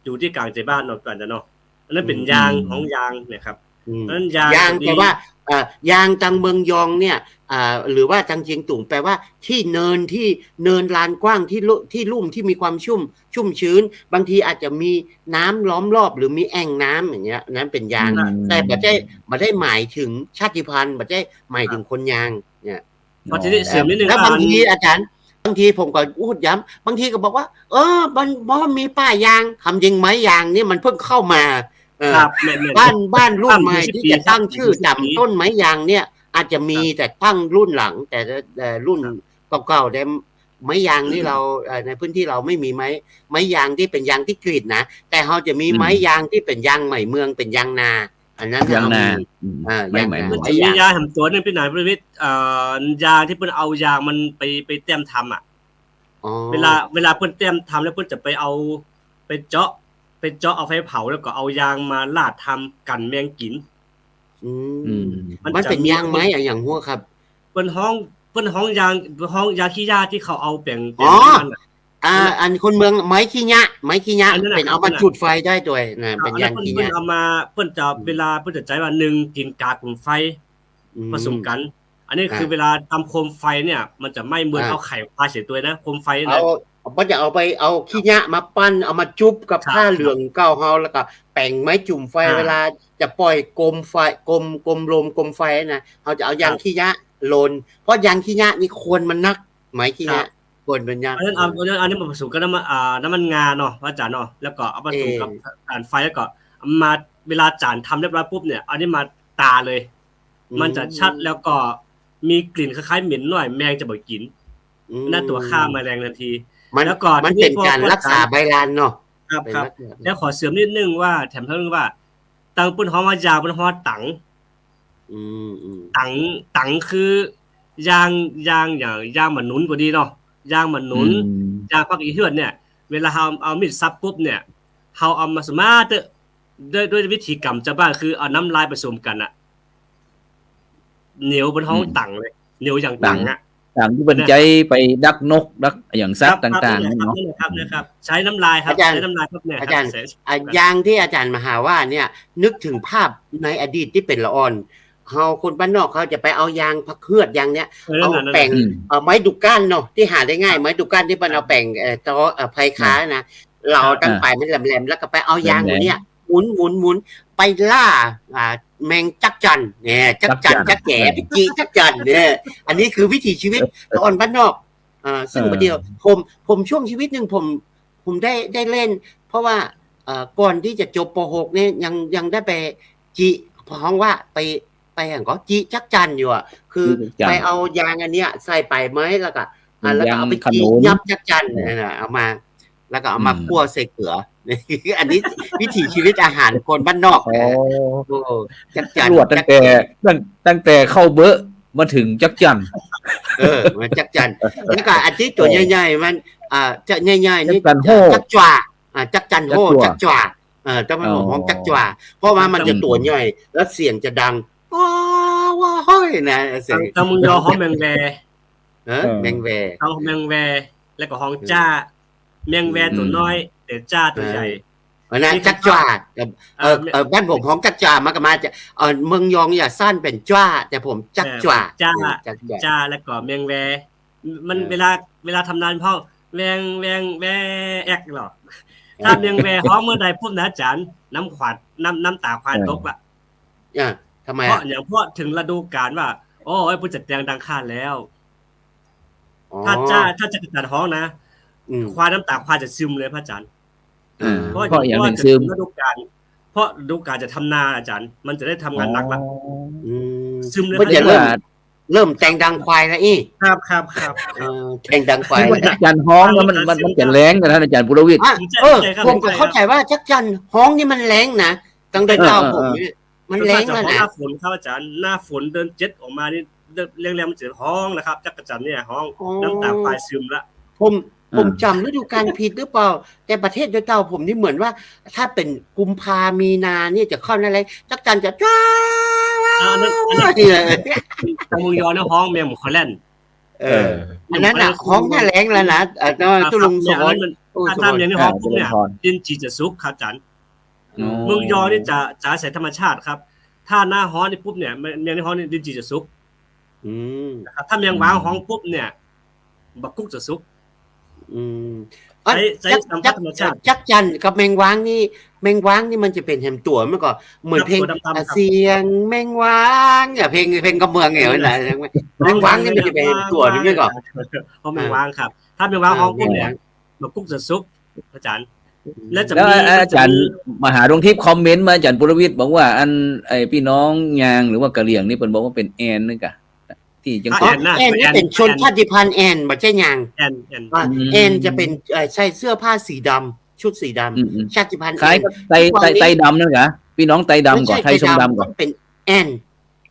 อยู่ตี้ก๋างเจบ้านเนาะ อาจ๋ารย์เนาะ อันนั้นเป๋น อืม ยาง อืม ของยางเนี่ยครับ อืม อันนั้นยาง ยาง จะมี แปลว่า เอ่อ ยางตางเมืองยองเนี่ย อ่า หรือว่าตางเจียงตุง แปลว่าตี้เนิน ตี้เนินลานกว้าง ตี้ลุ ตี้ลุ่ม ตี้มีความชุ่ม ชุ่มชื้น บางทีอาจจะมีน้ำล้อมรอบ หรือมีแอ่งน้ำอย่างเงี้ย อันนั้นเป๋นยาง อืม แต่บ่ได้ บ่ได้หมายเถิงชาติพันธุ์ บ่ได้หมายเถิง ครับ คนยางเนี่ย พอทีนี้เสริมนิดนึง แล้ว ว่า บางที อาจ๋ารย์ บางทีผมก็อู้ย้ำ บางทีก็บอกว่า เออ มัน บ่มีป้ายยาง ความจริงไม้ยางนี่มันเพิ่งเข้ามา เออ ครับ แม่นๆ บ้าน บ้านรุ่นใหม่ ห้าสิบ ตี้จะตั้งจื้อ ปี ห้าสิบ ปี ต๋ามต้นไม้ยางเนี่ย อาจจะมี ครับ แต่ตั้งรุ่นหลัง แต่ แต่รุ่น ครับ เก่าๆ แต่ไม้ยางนี่เรา เอ่อ ในพื้นตี้เราไม่มีไม้ ไม้ยางตี้เป๋นยางตี้กรีดนะ แต่เฮาจะมี อืม ไม้ยางตี้เป๋นยางใหม่เมือง เป๋นยางนา อันนั้น ยางนา เฮามี อืม อ่า ไม้ ยางนา ไม้ มันจะมียางแหมตั๋วนึ่ง ปี้หนานประวิตร เอ่อ ยางตี้เปิ้นเอายางมันไป ไปแต้มทำอะ อ๋อ เวลา เวลาเปิ้นแต้มทำแล้วเปิ้นจะไปเอา ไปเจาะ ไปเจาะเอาไฟเผา แล้วก็เอายางมาลาดทำกั๋นแมงกิ๋น อืม อืม มันจะมี มันเป๋นยางไม้อะหยังหัวครับ เปิ้นฮ้อง เปิ้นฮ้องยาง ฮ้องยางขี้หญ้าตี้เขาเอาแป๋ง อ๋อ แป๋งน้ำมันอะ อ่า อันคนเมืองไม้ขี้หญ้า ไม้ขี้หญ้า อันนั้นน่ะ เป๋นเอามาจุดไฟได้ตวยนะ ครับ เป๋นยางขี้หญ้า อันนั้นเปิ้น เปิ้นเอามา เปิ้นจะ อืม เวลาเปิ้นจะใจ๊ว่านึ่งกิ๋นก๋ากุ๋มไฟ อืม ผสมกั๋น อันนี้คือ อ่า เวลาตำโคมไฟเนี่ย มันจะไหม้เหมือน อ่า เอาไข่ควายเสียตวยนะ โคมไฟนะ เอา เปิ้นจะเอาไป เอาขี้หญ้ามาปั้น เอามาจุบกับ ครับ ผ้าเหลืองเก่าเฮา แล้วก็แป๋งไม้จุ่มไฟ อ่า เวลาจะป่อยโกมไฟ โกม โกมลม โกมไฟนะ เฮาจะเอายาง ครับ ขี้หญ้าลน เพราะยางขี้หญ้านี่ควันมันนัก ไม้ขี้หญ้า ครับ ควันมันนัก อันนั้นเอา อันนั้น อันนี้มาผสมกับน้ำมัน อ่า น้ำมันงาเนาะ พระอาจ๋ารย์เนาะ แล้วก็เอาผสมกับ เออ ถ่านไฟ แล้วก็เอามา เวลาจ๋ารย์ทำเรียบร้อยปุ๊บเนี่ย อันนี้มาตาเลย อืม มันจะชัด แล้วก็มีกลิ่นคล้ายๆ เหม็นหน่อย แมงจะบ่กิ๋น อืม นั่นตั๋วฆ่าแมลงทันที มัน แล้วก็ มันเป๋นก๋านรักษาใบลานเนาะ ครับ เป๋น ครับ รักษา แล้วขอเสริมนิดนึงว่า แถมเพิ่มว่า ตางเปิ้นฮ้องว่ายาง เปิ้นฮ้องว่าตัง อืม อืม ตัง ตังคือยาง ยางอย่าง ยางหมากหนุนก็ดีเนาะ ยางหมากหนุน อืม ยางผักอีเฮือนเนี่ย เวลาเฮาเอามีดสับปุ๊บเนี่ย เฮาเอามาสามารถเตอะ ด้วย ด้วยวิธีก๋รรมจาวบ้าน คือเอาน้ำลายผสมกั๋นอะ เหนียวเปิ้นฮ้อง อืม ตังเลย เหนียวอย่างตังอะ ตังตี้เปิ้นใจ๊ไปดักนก ดักอะหยังสัตว์ต่างๆ ครับ นั่นเนาะ ครับ นั่นแหละครับ ใจ๊น้ำลายครับ อาจ๋ารย์ ใจ๊น้ำลายครับเนี่ย อาจ๋ารย์ ครับ อ่ะ ยางตี้อาจ๋ารย์มาหาว่าเนี่ย นึกเถิงภาพในอดีตตี้เป๋นละอ่อน เฮาคนบ้านนอกเฮาจะไปเอายางผักเฮือดยางเนี่ย เออ นั่นน่ะ เอาแป๋ง นั่นน่ะ อืม เอาไม้ดูก้านเนาะ ตี้หาได้ง่าย ครับ ไม้ดูก้านตี้เปิ้นเอาแป๋ง ครับ เอ่อ ตอ เอ่อ ไพคา อ่า นะ เหลา ครับ ตั้ง อ่า ป๋ายมันแหลมๆ แล้วก็ไปเอายาง แหลมๆ เนี่ย หมุน หมุน หมุน ไปล่า อ่า แมงจั๊กจั่นเนี่ย จั๊กจั่น จั๊กจั่น จั๊กแจ๋ เออ ไปจิจั๊กจั่นเนี่ย อันนี้คือวิถีชีวิต เออ ตอนบ้านนอก อ่า ซึ่ง เออ บ่าเดี่ยว ผม ผมช่วงชีวิตนึ่งผม ผมได้ ได้เล่น เพราะว่า เอ่อ ก่อนตี้จะจบ ป.หก เนี่ย ยัง ยังได้ไปจิ ฮ้องว่าไป ไปหยังก็จิจั๊กจั่นอยู่อะ คือ จิจั๊กจั่น ไปเอายางอันเนี้ยใส่ป๋ายไม้ แล้วก็ อ่า แล้วก็เอาไปจิ ยางขนุน ยับจั๊กจั่น เออ นั่นน่ะ เอามา แล้วก็เอามา อืม คั่วใส่เกลือ อันนี้วิถีชีวิตอาหารคนบ้านนอกนะ อ๋อ โอ้ จั๊กจั่น ลวดตั้งแต่ จั๊กจั่น ตั้ง ตั้งแต่ข้าวเบอะมาเถิงจั๊กจั่น เออ มาจั๊กจั่น แล้วก็อันตี้ตั๋ว โอ้ ใหญ่ๆ มัน อ่า จะใหญ่ๆ นี่ จั๊กจั่นโฮ่ จั๊กจ้า อ่า จั๊กจั่นโฮ่ จั๊กจ้า จั๊กจ้า เออ แต่มัน อ๋อ ฮ้องจั๊กจ้า เพราะว่ามันจะตั๋วใหญ่ แล้วเสียงจะดัง ว้าว ว้าว ฮ้อย นะ เสียง ตาง ตางเมืองยอฮ้องแมงแว เออ เออ แมงแว ฮ้องแมงแว แล้วก็ฮ้องจ้า เออ แมงแวตั๋วน้อย อืม แต่จ้าตั๋วใหญ่ เออ อันนั้น นี่คือ จั๊กจ้า เออ เออ เออ บ้านผมฮ้องจั๊กจ้า มันก็มาจาก เออ เมืองยองเนี่ยซ่านเป๋นจ้า แต่ผมจั๊กจ้า เออ จ้า เออ จั๊กจ้า จ้า แล้วก็แมงแว มัน เออ เวลา เวลาทำนานฮ้อง แวง แวง แว แอ๊กเหรอ เออ ถ้าแมงแวฮ้องเมื่อใดปุ๊บนะอาจ๋ารย์ น้ำขวาด น้ำ น้ำตาควาย เออ ตกละ อ่ะ ทำไมอ่ะ เพราะหยัง เพราะเถิงฤดูกาลว่า โอ้ย เปิ้นจะแตงดังคาดแล้ว อ๋อ ถ้าจ้า ถ้าจั๊กจั่นฮ้องนะ อืม ควาย น้ำตาควายจะซึมเลยพระอาจ๋ารย์ อ่า เพราะ เพราะหยัง เพราะว่า เถิงซึม ฤดูกาล เพราะฤดูกาลจะทำนาอาจ๋ารย์ มันจะได้ทำงานหนักละ อ๋อ อืม ซึมเลย มันจะเริ่ม เริ่มแตงดังควายละอี้ ครับ ครับ ครับ เออ แตงดังควาย คือว่าจั๊กจั่นฮ้องแล้วมัน มัน มันจะแล้งนะท่านอาจ๋ารย์ปุรวิทย์ อ่ะ ใช่ เออ ใช่ครับ ผมก็เข้าใจ๋ว่าจั๊กจั่นฮ้องนี่มันแล้งนะ ตั้งแต่ เออ เก่าผมเนี่ย มันแล้งแล้วนะ หน้าฝนครับอาจ๋ารย์ หน้าฝนเดือนเจ็ดออกมานี่ เรื่อง เรื่องแรกมันจะฮ้องแล้วครับ จั๊กจั่นเนี่ยฮ้อง อ๋อ น้ำตาควายซึมละ ผม ผมจ๋ำฤดูกาลผิดหรือเปล่า แต่ประเทศเต้าผมนี่เหมือนว่า ถ้าเป๋นกุมภามีนาเนี่ยจะเข้าหน้าแล้ง จั๊กจั่นจะจ้า อ่า อันนั้น อันนั้น นี่เลย ตางเมืองยอเนี่ยฮ้องเมียงบ่ค่อยแล่น เออ เออ อันนั้นน่ะ ฮ้องหน้าแล้งแล้วนะ เอ่อ อ่า ตุ๊ลุง ครับ สมร เนี่ย อันนั้นมัน โอ้ ถ้า สมร เมียงนี่ฮ้องปุ๊บเนี่ย อ่า เจริญพร ลิ้นจี่จะสุกครับอาจ๋ารย์ อ๋อ เมืองยอนี่จะ จะอาศัยธรรมชาติครับ ถ้าหน้าฮ้อนนี่ปุ๊บเนี่ย เมียง เมียงนี่ฮ้องนี่ลิ้นจี่จะสุก อืม นะครับ ถ้าเมียงว้างฮ้องปุ๊บเนี่ย บักกุ๊กจะสุก อืม ใช้ ใช้ จั๊ก ธรรมชาติ จั๊กจั่นกับแมงว้างนี่ แมงว้างนี่มันจะเป๋นแหมตั๋ว มันก็เหมือน ครับ เพลง ตั๋วดำๆ ครับ เสียงแมงว้างเนี่ย เพลง เพลงกำเมืองเนี่ย แมงว้างนี่มันจะเป๋นตั๋วนี่มันก็ เพราะแมงว้างครับ ถ้าแมงว้างฮ้องปุ๊บเนี่ย อ่า แมงว้าง บักกุ๊กจะสุก อาจ๋ารย์ แล้วจะ แล้ว มี อาจ๋ารย์ มันจะมี มหาดวงทิพย์คอมเมนต์มา อาจ๋ารย์ปุรวิทย์บอกว่า อัน ไอ้ปี้น้องยางหรือว่ากะเหรี่ยงนี่เปิ้นบอกว่าเป๋นแอนนี่กะ ตี้เจียงตุง แอนนะ แอนนี่เป๋นชนชาติพันธุ์แอน บ่ใจ้ยาง แอน แอน อ่า อืม แอนจะเป๋น เอ่อ ใส่เสื้อผ้าสีดำ ชุดสีดำ อืม อืม ชาติพันธุ์ คล้าย แอน กับไต ไต ไตดำนั่นกะ ปี้น้องไตดำก่อ ไตส้มดำก่อ เป๋นแอน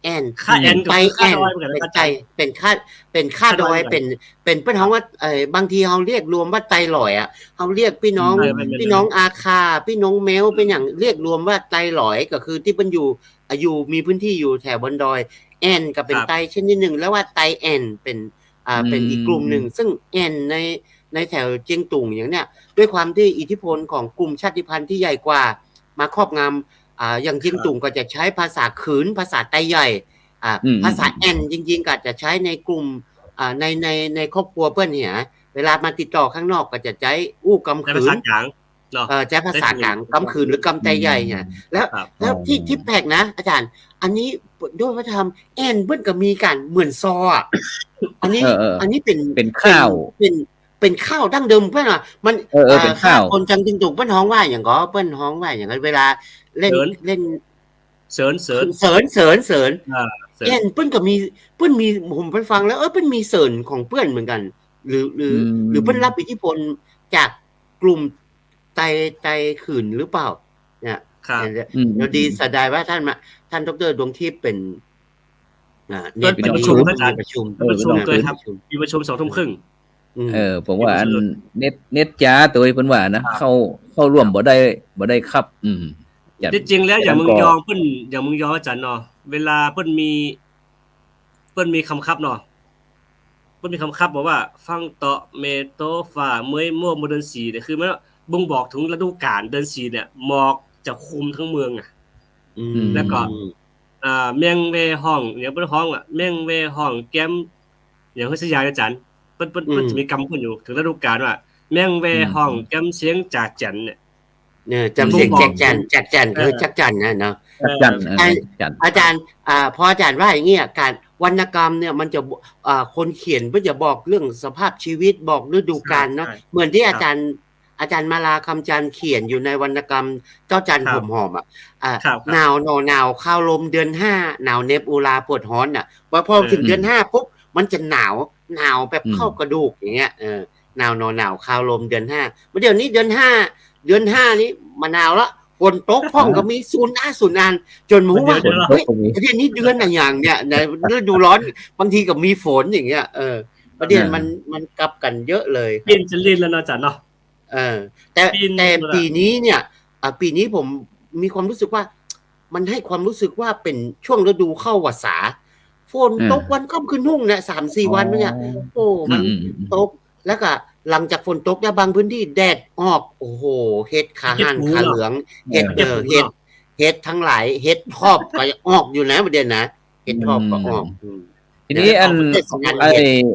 แอน คล้ายแอนก็คือ ไตแอน คล้ายดอยเหมือนกั๋นนะ เป๋นไต อาจ๋ารย์ เป๋นคล้าย เป๋นคล้ายดอย คล้ายดอย เป๋น เป๋นเปิ้นฮ้องว่า เอ่อ บางทีเฮาเรียกรวมว่าไตหลอยอะ เฮาเรียกปี้น้อง อืม เออ แม่นๆ ปี้น้องอาข่า ปี้น้องแมว เป๋นหยัง เรียกรวมว่าไตหลอย ก็คือตี้เปิ้นอยู่ อ่ะ อยู่ มีพื้นที่อยู่แถวบนดอย แอนก็เป๋น ครับ ไตชนิดนึ่ง แล้วว่าไตแอนเป๋น อ่า อืม เป๋นอีกกลุ่มนึ่ง ซึ่งแอนใน ในแถวเจียงตุงอย่างเนี้ย ด้วยความตี้อิทธิพลของกลุ่มชาติพันธุ์ตี้ใหญ่กว่ามาครอบงำ อ่า อย่างเจียงตุง ครับ ก็จะใจ๊ภาษาขืน ภาษาไตใหญ่ อ่า อืม ภาษาแอนจริงๆ ก็จะใจ๊ในกลุ่ม อ่า ใน ใน ในครอบครัวเปิ้นเนี่ย เวลามาติดต่อข้างนอกก็จะใจ๊อู้กำ ใจ๊ ขืน ภาษากลาง เนาะ เอ่อ ใจ๊ภาษากลาง ใจ๊กำขืนหรือกำไตใหญ่เนี่ย อืม แล้ว ครับ แล้วตี้ อ๋อ ตี้แปลกนะ อาจ๋ารย์ อันนี้ด้วยวัฒนธรรม แอนเปิ้นก็มีก๋านเหมือนซออะ อันนี้ เออ เออ อันนี้เป๋น เป๋นข้าว เป๋น เป๋น เป๋นข้าวดั้งเดิมเปิ้นอะ มัน เออ เออ อ่า เป๋นข้าว คนจังหวัดเจียงตุงเปิ้นฮ้องว่าหยังก่อ เปิ้นฮ้องว่าหยัง เวลาเล่น เสิร์น เล่น เสิร์น เสิร์น เสิร์น เสิร์น อ่า เสิร์น แอนเปิ้นก็มี เปิ้นมี ผมไปฟังแล้ว เออ เปิ้นมีเสิร์นของเปิ้นเหมือนกั๋น หรือ หรือ อืม หรือเปิ้นรับอิทธิพลจากกลุ่มไต ไตขืนหรือเปล่า เนี่ย ครับ อืม เดี๋ยวดี อืม เสียดายว่าต้านมา ต้านด็อกเตอร์ดวงทิพย์เป๋น อ่า เปิ้น เน็ต เปิ้นประชุม ดี อาจ๋ารย์ ประชุม เปิ้นประชุม เออ ตวยครับ ประชุม มีประชุมสองทุ่มครึ่ง อืม เออ ผมว่าอัน เน็ต เน็ตจ๋าตวยเปิ้นว่านะ ครับ เข้า เข้าร่วม ครับ บ่ได้ บ่ได้ครับ อืม ตี้จริงแล้วอย่างเมืองยอเปิ้น อย่างเมืองยออาจ๋ารย์เนาะ เวลาเปิ้นมี เปิ้นมีกำกับเนาะ เปิ้นมีกำกับบอกว่า ฟังเตาะ เมโต ฝ่า เมย โม่ว เดือนสี่เนี่ย คือมันบ่งบอกเถิงฤดูกาล เดือนสี่เนี่ย หมอกจะคลุมทั้งเมืองอะ อืม แล้วก็ อ่า แมงแวฮ้อง อย่างเปิ้นฮ้องอะ แมงแวฮ้องแกม อย่างเฮาสักอย่างอาจ๋ารย์ เปิ้น เปิ้น อืม เปิ้นจะมีกำเปิ้นอยู่ เถิงฤดูกาลว่า แมงแวฮ้อง อืม แกมเสียงจากแจ๋นเนี่ย เนี่ย แจ๋น บ่งบอก เสียงจากแจ๋น จากแจ๋น เออ คือจั๊กจั่นนะเนาะ จั๊กจั่น เออ เออ ไอ้ จั๊กจั่น อาจ๋ารย์ อ่า พออาจ๋ารย์ว่าอย่างเงี้ย ก๋านวรรณกรรมเนี่ยมันจะ อ่า คนเขียนเปิ้นจะบอกเรื่องสภาพชีวิต บอกฤดูกาลเนาะ ใช่ ใช่ เหมือนตี้ ครับ อาจ๋ารย์ อาจ๋ารย์มาลา คำจันทร์ เขียนอยู่ในวรรณกรรมเจ้าจันทร์ ครับ ผมหอมอะ อ่า ครับ ครับ หนาวหนอหนาว คาวลมเดือนห้า หนาวเหน็บอุราปวดฮ้อนน่ะ พอ พอเถิง เออ เดือนห้าปุ๊บ มันจะหนาว หนาวแบบ อืม เข้ากระดูกอย่างเงี้ย เออ หนาวหนอหนาว คาวลมเดือนห้า มาเดี๋ยวนี้เดือนห้า เดือนห้านี้บ่หนาวละ ฝนตกพ่องก็มี สุนอ้าสุนอัน จ๋นมาฮู้ว่า เดี๋ยวๆ เฮ้ย เดี๋ยวนี้เดือนอะหยังเนี่ย ในฤดูร้อน บางทีก็มีฝนอย่างเงี้ย เออ ประเด็นมัน อ่า มันกลับกั๋นเยอะเลย เปลี่ยนจะเล่นแล้วเนาะอาจ๋ารย์เนาะ เออ แต่ เปลี่ยน แต่ หมดอะ ปี๋นี้เนี่ย อ่ะ ปี๋นี้ผมมีความรู้สึกว่า มันให้ความรู้สึกว่าเป๋นช่วงฤดูเข้าวัสสา ฝนตก อ่า วันค่ำคืนฮุ่งเนี่ย สามสี่วันมาเนี่ย อ๋อ โอ้ มัน อืมๆๆ ตก แล้วก็หลังจากฝนตกแล้วบางพื้นที่แดดออก โอ้โห เห็ดขาห่าน เห็ดหู ขาเหลือง เนาะ เห็ด เออ เห็ดหู เห็ด เนาะ เห็ดทั้งหลาย เห็ดถอบก็ออกอยู่นะ ประเด็นนะ เห็ดถอบก็ออก อืม อืม ทีนี้ เดี๋ยว อัน เอาประเทศสำคัญ ไอ้ เห็ด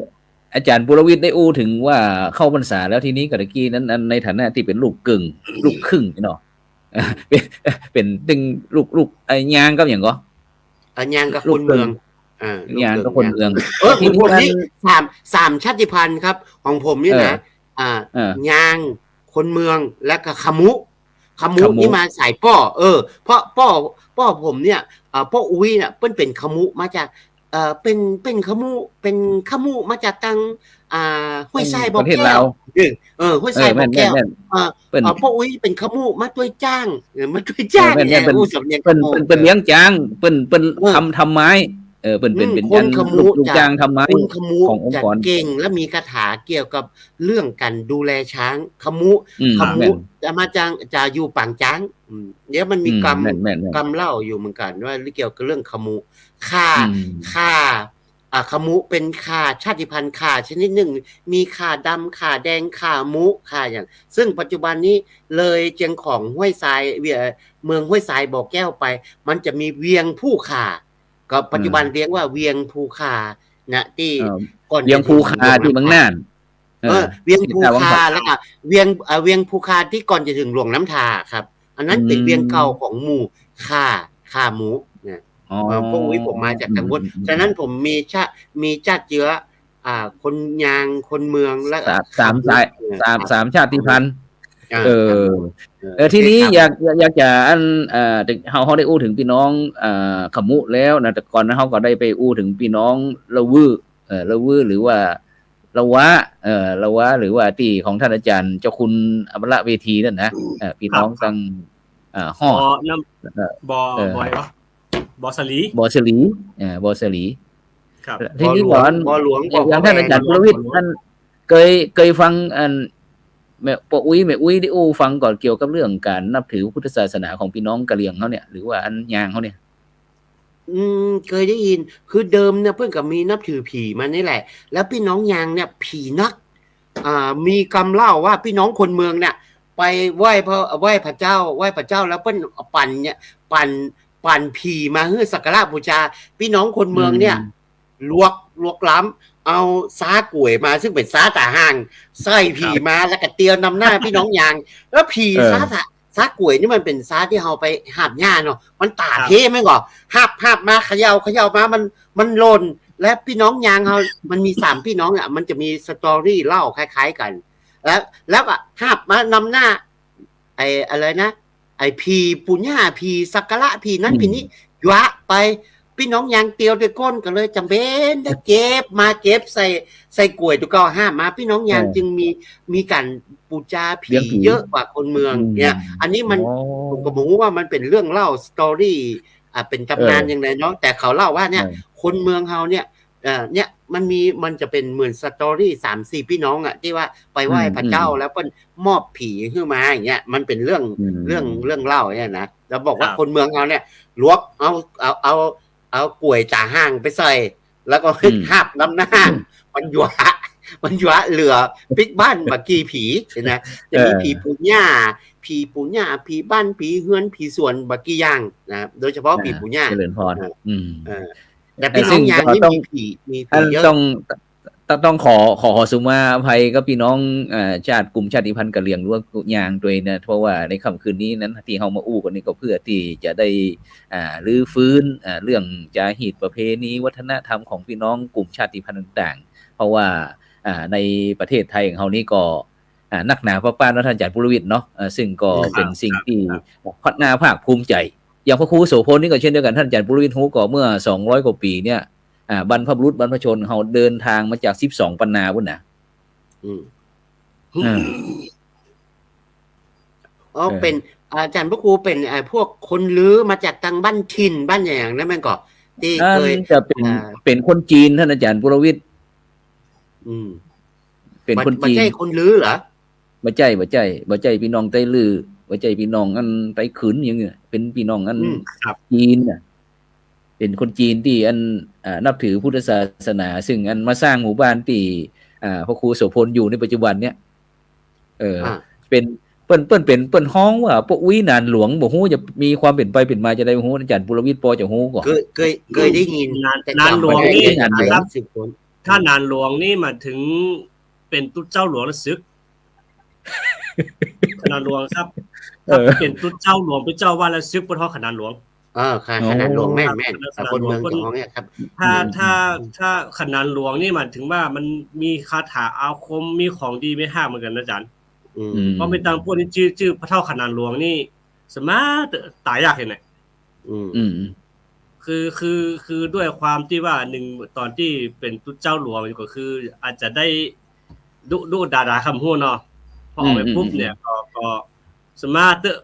อาจ๋ารย์ปุรวิทย์ได้อู้เถิงว่าเข้าพรรษาแล้ว ทีนี้กะตะกี้นั้น อันในฐานะตี้เป๋นลูกเกิ่ง ลูกครึ่งเนาะ เป๋น เป๋นตึงลูก ลูก ไอ้ยางกับหยังก่อ อ่ะ ยางกับคนเมือง ลูกเกิ่ง อ่า ยางกับคนเมือง ลูกเกิ่ง เออ ทีนี้ ผมนี่ อัน สาม สามชาติพันธุ์ครับ ของผมนี่นะ เออ อ่า เออ ยาง คนเมือง และก็ขมุ ขมุ ขมุ นี่มาสายป้อ เออ เพราะป้อ ป้อผมเนี่ย เอ่อ ป้ออุ๊ยเนี่ย เปิ้นเป๋นขมุมาจาก เอ่อ เป๋น เป๋นขมุ เป๋นขมุมาจากตาง อ่า ห้วยทราย บ่อแก้ว ประเทศลาว เออ เออ ห้วยทราย เออ แม่น บ่อแก้ว แม่น แม่น เออ เปิ้น เอ่อ ป้ออุ๊ยเป๋นขมุมาตวยจ้าง เออ มาตวยจ้าง เออ แม่น แม่น เนี่ย เปิ้น อู้สำเนียง เปิ้น ขมุ เปิ้น เปิ้นเลี้ยงจ้าง เปิ้น เปิ้น เออ ทำ ทำไม้ เออ เปิ้น อืม เปิ้น เปิ้น คนขมุ ลูก ลูก จะ จ้างทำไม้ คนขมุ ขององค์กร จะเก่งและมีคาถาเกี่ยวกับเรื่องการดูแลช้าง ขมุ อืม ขมุ แม่น จะมาจาก จะอยู่ปางจ๊าง อืม เดี๋ยวมันมี อืม กำ แม่น แม่น แม่น กำเล่าอยู่เหมือนกันว่าเกี่ยวกับเรื่องขมุ ข่า อืม ข่า อ่า ขมุเป็นข่า ชาติพันธุ์ข่าชนิดหนึ่ง มีข่าดำ ข่าแดง ข่ามุ ข่าหยัง ซึ่งปัจจุบันนี้เลยเจียงของห้วยทราย เวีย- เมืองห้วยทรายบ่อแก้วไป มันจะมีเวียงภูข่า ก็ปัจจุบัน อืม เรียกว่าเวียงภูข่านะ ตี้ เอ่อ ก่อนจะถึง เวียงภูข่า หลวงน้ำทา ตี้เมืองน่าน เออ เออ เวียงภูข่า แล้วก็เวียง เอ่อ เวียงภูข่าตี้ก่อนจะถึงหลวงน้ำทาครับ อันนั้นเป๋น อืม เวียงเก่าของหมู่ข่า ข่าหมูนะ อ๋อ เอ่อ ป้ออุ๊ยผมมาจากตางบน อืม อืม อืม ฉะนั้นผมมีชา- มีจ้าดเจื้อ อ่า คนยาง คนเมืองและ สาม สามสาย เออ สาม ครับ สามชาติพันธุ์ อ่า เออ ครับ เออ เออ ทีนี้ โอเคครับ อยาก อยาก อยากจะอัน เอ่อ เฮา เฮาได้อู้เถิงปี้น้อง เอ่อ ขมุแล้วนะ แต่ก่อนนะเฮาก็ได้ไปอู้เถิงปี้น้องละวื้อ เอ่อ ละวื้อ หรือว่าละวะ เอ่อ ละวะ หรือว่าตี้ของต้านอาจ๋ารย์เจ้าคุณอมรเวทีนั่นนะ เอ่อ ปี้น้อง ครับ ตัง เอ่อ ฮอด บ่อน้ำ เอ่อ บ่อ เอ่อ บ่อหยังวะ บ่อสลี บ่อสลี เอ่อ บ่อสลี ครับ ทีนี้ก่อน บ่อหลวง บ่อหลวง อย่างต้านอาจ๋ารย์ บ่อหลวง ปุรวิทย์ บ่อหลวง ต้านเกย เกยฟังอัน แม่ ป้ออุ๊ย แม่อุ๊ยได้อู้ฟังก่อเกี่ยวกับเรื่องก๋านนับถือพุทธศาสนาของปี้น้องกะเหรี่ยงเฮาเนี่ย หรือว่าอันยางเฮาเนี่ย อืม เกยได้ยิน คือเดิมเนี่ยเปิ้นก็มีนับถือผีมานี่แหละ แล้วปี้น้องยางเนี่ยผีนัก อ่า มีกำเล่าว่าปี้น้องคนเมืองเนี่ยไปไหว้พระ ไหว้พระเจ้า ไหว้พระเจ้าแล้วเปิ้นปั่นเนี่ย ปั่น ปั่นผีมาหื้อสักการะบูชา ปี้น้องคนเมืองเนี่ย อืม ลวก ลวกล้ำ เอาซ้ากล้วยมา ซึ่งเป๋นซ้าต๋าห่าง ใส่ผีมา ครับ แล้วก็เตียวนำหน้าปี้น้องยาง แล้วผี เออ ซ้าต๋า ซ้ากล้วยนี่มันเป๋นซ้าตี้เฮาไปหาบหญ้าเนาะ มันต๋า ครับ เพ้แม่นก่อ หาบ หาบมาเขย่า เขย่ามา มัน มันหล่น และปี้น้องยางเฮา มันมีสามปี้น้องอะ มันจะมีสตอรี่เล่าคล้ายๆ กั๋น แล้ว แล้วก็หาบมานำหน้า ไอ้อะไรนะ ไอ้ผีปู่ย่า ผีสักการะ ผีนั้น อืม ผีนี้ หยวะไป ปี้น้องยางเตียวตวยก้นก็เลยจ๋ำเป๋นได้เก็บมา เก็บใส่ ใส่กล้วยตุ๊เก่าหาบมา ปี้น้องยาง เออ จึงมี มีก๋านบูชาผี เลี้ยงผี เยอะกว่าคนเมือง อืม เนี่ย อันนี้มัน อ๋อ ผมก็บ่ฮู้ว่ามันเป๋นเรื่องเล่า สตอรี่ อ่ะ เป๋นต๋ำนาน เออ อย่างไรเนาะ แต่เขาเล่าว่าเนี่ย เออ คนเมืองเฮาเนี่ย เอ่อ เนี่ย มันมี มันจะเป๋นเหมือนสตอรี่สามสี่ปี้น้องอะ ตี้ว่าไปไหว้ อืม พระเจ้า อืม แล้วเปิ้นมอบผีหื้อมาอย่างเงี้ย มันเป๋นเรื่อง อืม เรื่อง เรื่องเล่าเนี่ยนะ แล้วบอกว่า ครับ คนเมืองเฮาเนี่ย ลวก เอา เอา เอา เอากล้วยต๋าห่างไปใส่ แล้วก็ อืม หาบนำหน้า มันหยวะ มันหยวะเหลือปิ๊กบ้านบ่ากี่ผีนะ จะมี เออ ผีปู่ย่า ผีปู่ย่า ผีบ้าน ผีเฮือน ผีสวนบ่ากี่อย่างนะ โดยเฉพาะ อ่า ผีปู่ย่า เจริญพร อ่า อืม เออ แต่ปี้น้องยางนี่มีผี มีผีเยอะ ต้อง ต้อง ต้องขอ ขอ ขอสุมาอภัยกับปี้น้อง เอ่อ ชาติ กลุ่มชาติพันธุ์กะเหรี่ยงหรือว่ายางตวยนะ เพราะว่าในค่ำคืนนี้นั้น ตี้เฮามาอู้กั๋นนี่ก็เพื่อตี้จะได้ อ่า รื้อฟื้น อ่า เรื่องจารีตประเพณีวัฒนธรรมของปี้น้องกลุ่มชาติพันธุ์ต่างๆ เพราะว่า อ่า ในประเทศไทยของเฮานี้ก็ อ่า นักหนาป้าๆ เนาะ ต้านอาจ๋ารย์ปุรวิทย์เนาะ เอ่อ ซึ่งก็ อืม เป๋นสิ่งตี้ ครับ ครับ ขวัญหน้าภาคภูมิใจ๋ อย่างพระครูโสภณนี่ก็เช่นเดียวกั๋น ต้านอาจ๋ารย์ปุรวิทย์ฮู้ก่อ เมื่อสองร้อยกว่าปี๋เนี่ย อ่า บรรพบุรุษบรรพชนเฮาเดินตางมาจากสิบสองปันนาปู๊นนะ อืม อ่า อ๋อ เออ เป๋น อาจ๋ารย์พระครูเป๋น อ่า พวกคนลือมาจากตางบ้านถิ่นบ้านหยังนั้นแม่นก่อ ตี้ อัน เกย จะเป๋น อ่า เป๋นคนจีน ต้านอาจ๋ารย์ปุรวิทย์ อืม เป๋นคนจีน บ่ บ่ใจ้คนลือเหรอ บ่ใจ้ บ่ใจ้ บ่ใจ้ปี้น้องไตลื้อ บ่ใจ้ปี้น้องอันไตขึนหยังเนี่ย เป๋นปี้น้องอัน อืม ครับ จีนน่ะ เป๋นคนจีนตี้อัน อ่า นับถือพุทธศาสนา ซึ่งอันมาสร้างหมู่บ้านตี้ อ่า พระครูโสภณอยู่ในปัจจุบันเนี่ย เออ อ่า เป๋น เปิ้น เปิ้นเป๋น เปิ้นฮ้องว่าป้ออุ๊ยหนานหลวง บ่ฮู้จะมีความเป๋นไปเป๋นมาจาใด บ่ฮู้ อาจ๋ารย์ปุรวิทย์ปอจะฮู้ก่อ เกย เกย เกยได้ยิน หนาน แต่ หนานหลวงนี่ จ๋ำบ่ได้ หนานหลวง ถ้าหนานหลวงนี่หมายถึงเป๋นตุ๊ดเจ้าหลวงแล้วสึก ขนานหลวงครับ เออ ถ้าเป๋นตุ๊ดเจ้าหลวง เป๋นเจ้าอาวาสแล้วสึก เปิ้นฮ้องขนานหลวง เออ ค่ะ อ๋อ ขนานหลวง แม่น แม่น ขนานหลวง คนเมืองจะฮ้องเนี่ยครับ ถ้า อืม ถ้า ถ้าขนานหลวงนี่หมายถึงว่ามันมีคาถาอาคม มีของดีมีฮ้างเหมือนกั๋นนะอาจ๋ารย์ อืม อืม เพราะมีตางปู๊นนี่จื้อ จื้อป้อเฒ่าขนานหลวงนี่ ส่วนมากต๋ายยากเห็นไหม อืม อืม คือ คือ คือด้วยความตี้ว่าหนึ่ง ต๋อนตี้เป๋นตุ๊ดเจ้าหลวงก็คืออาจจะได้ดุดุด่าด่าคำพูดเนาะ พอออกไป อืม ปุ๊บเนี่ย อืม ก็ ก็ส่วนมากเต๊อะ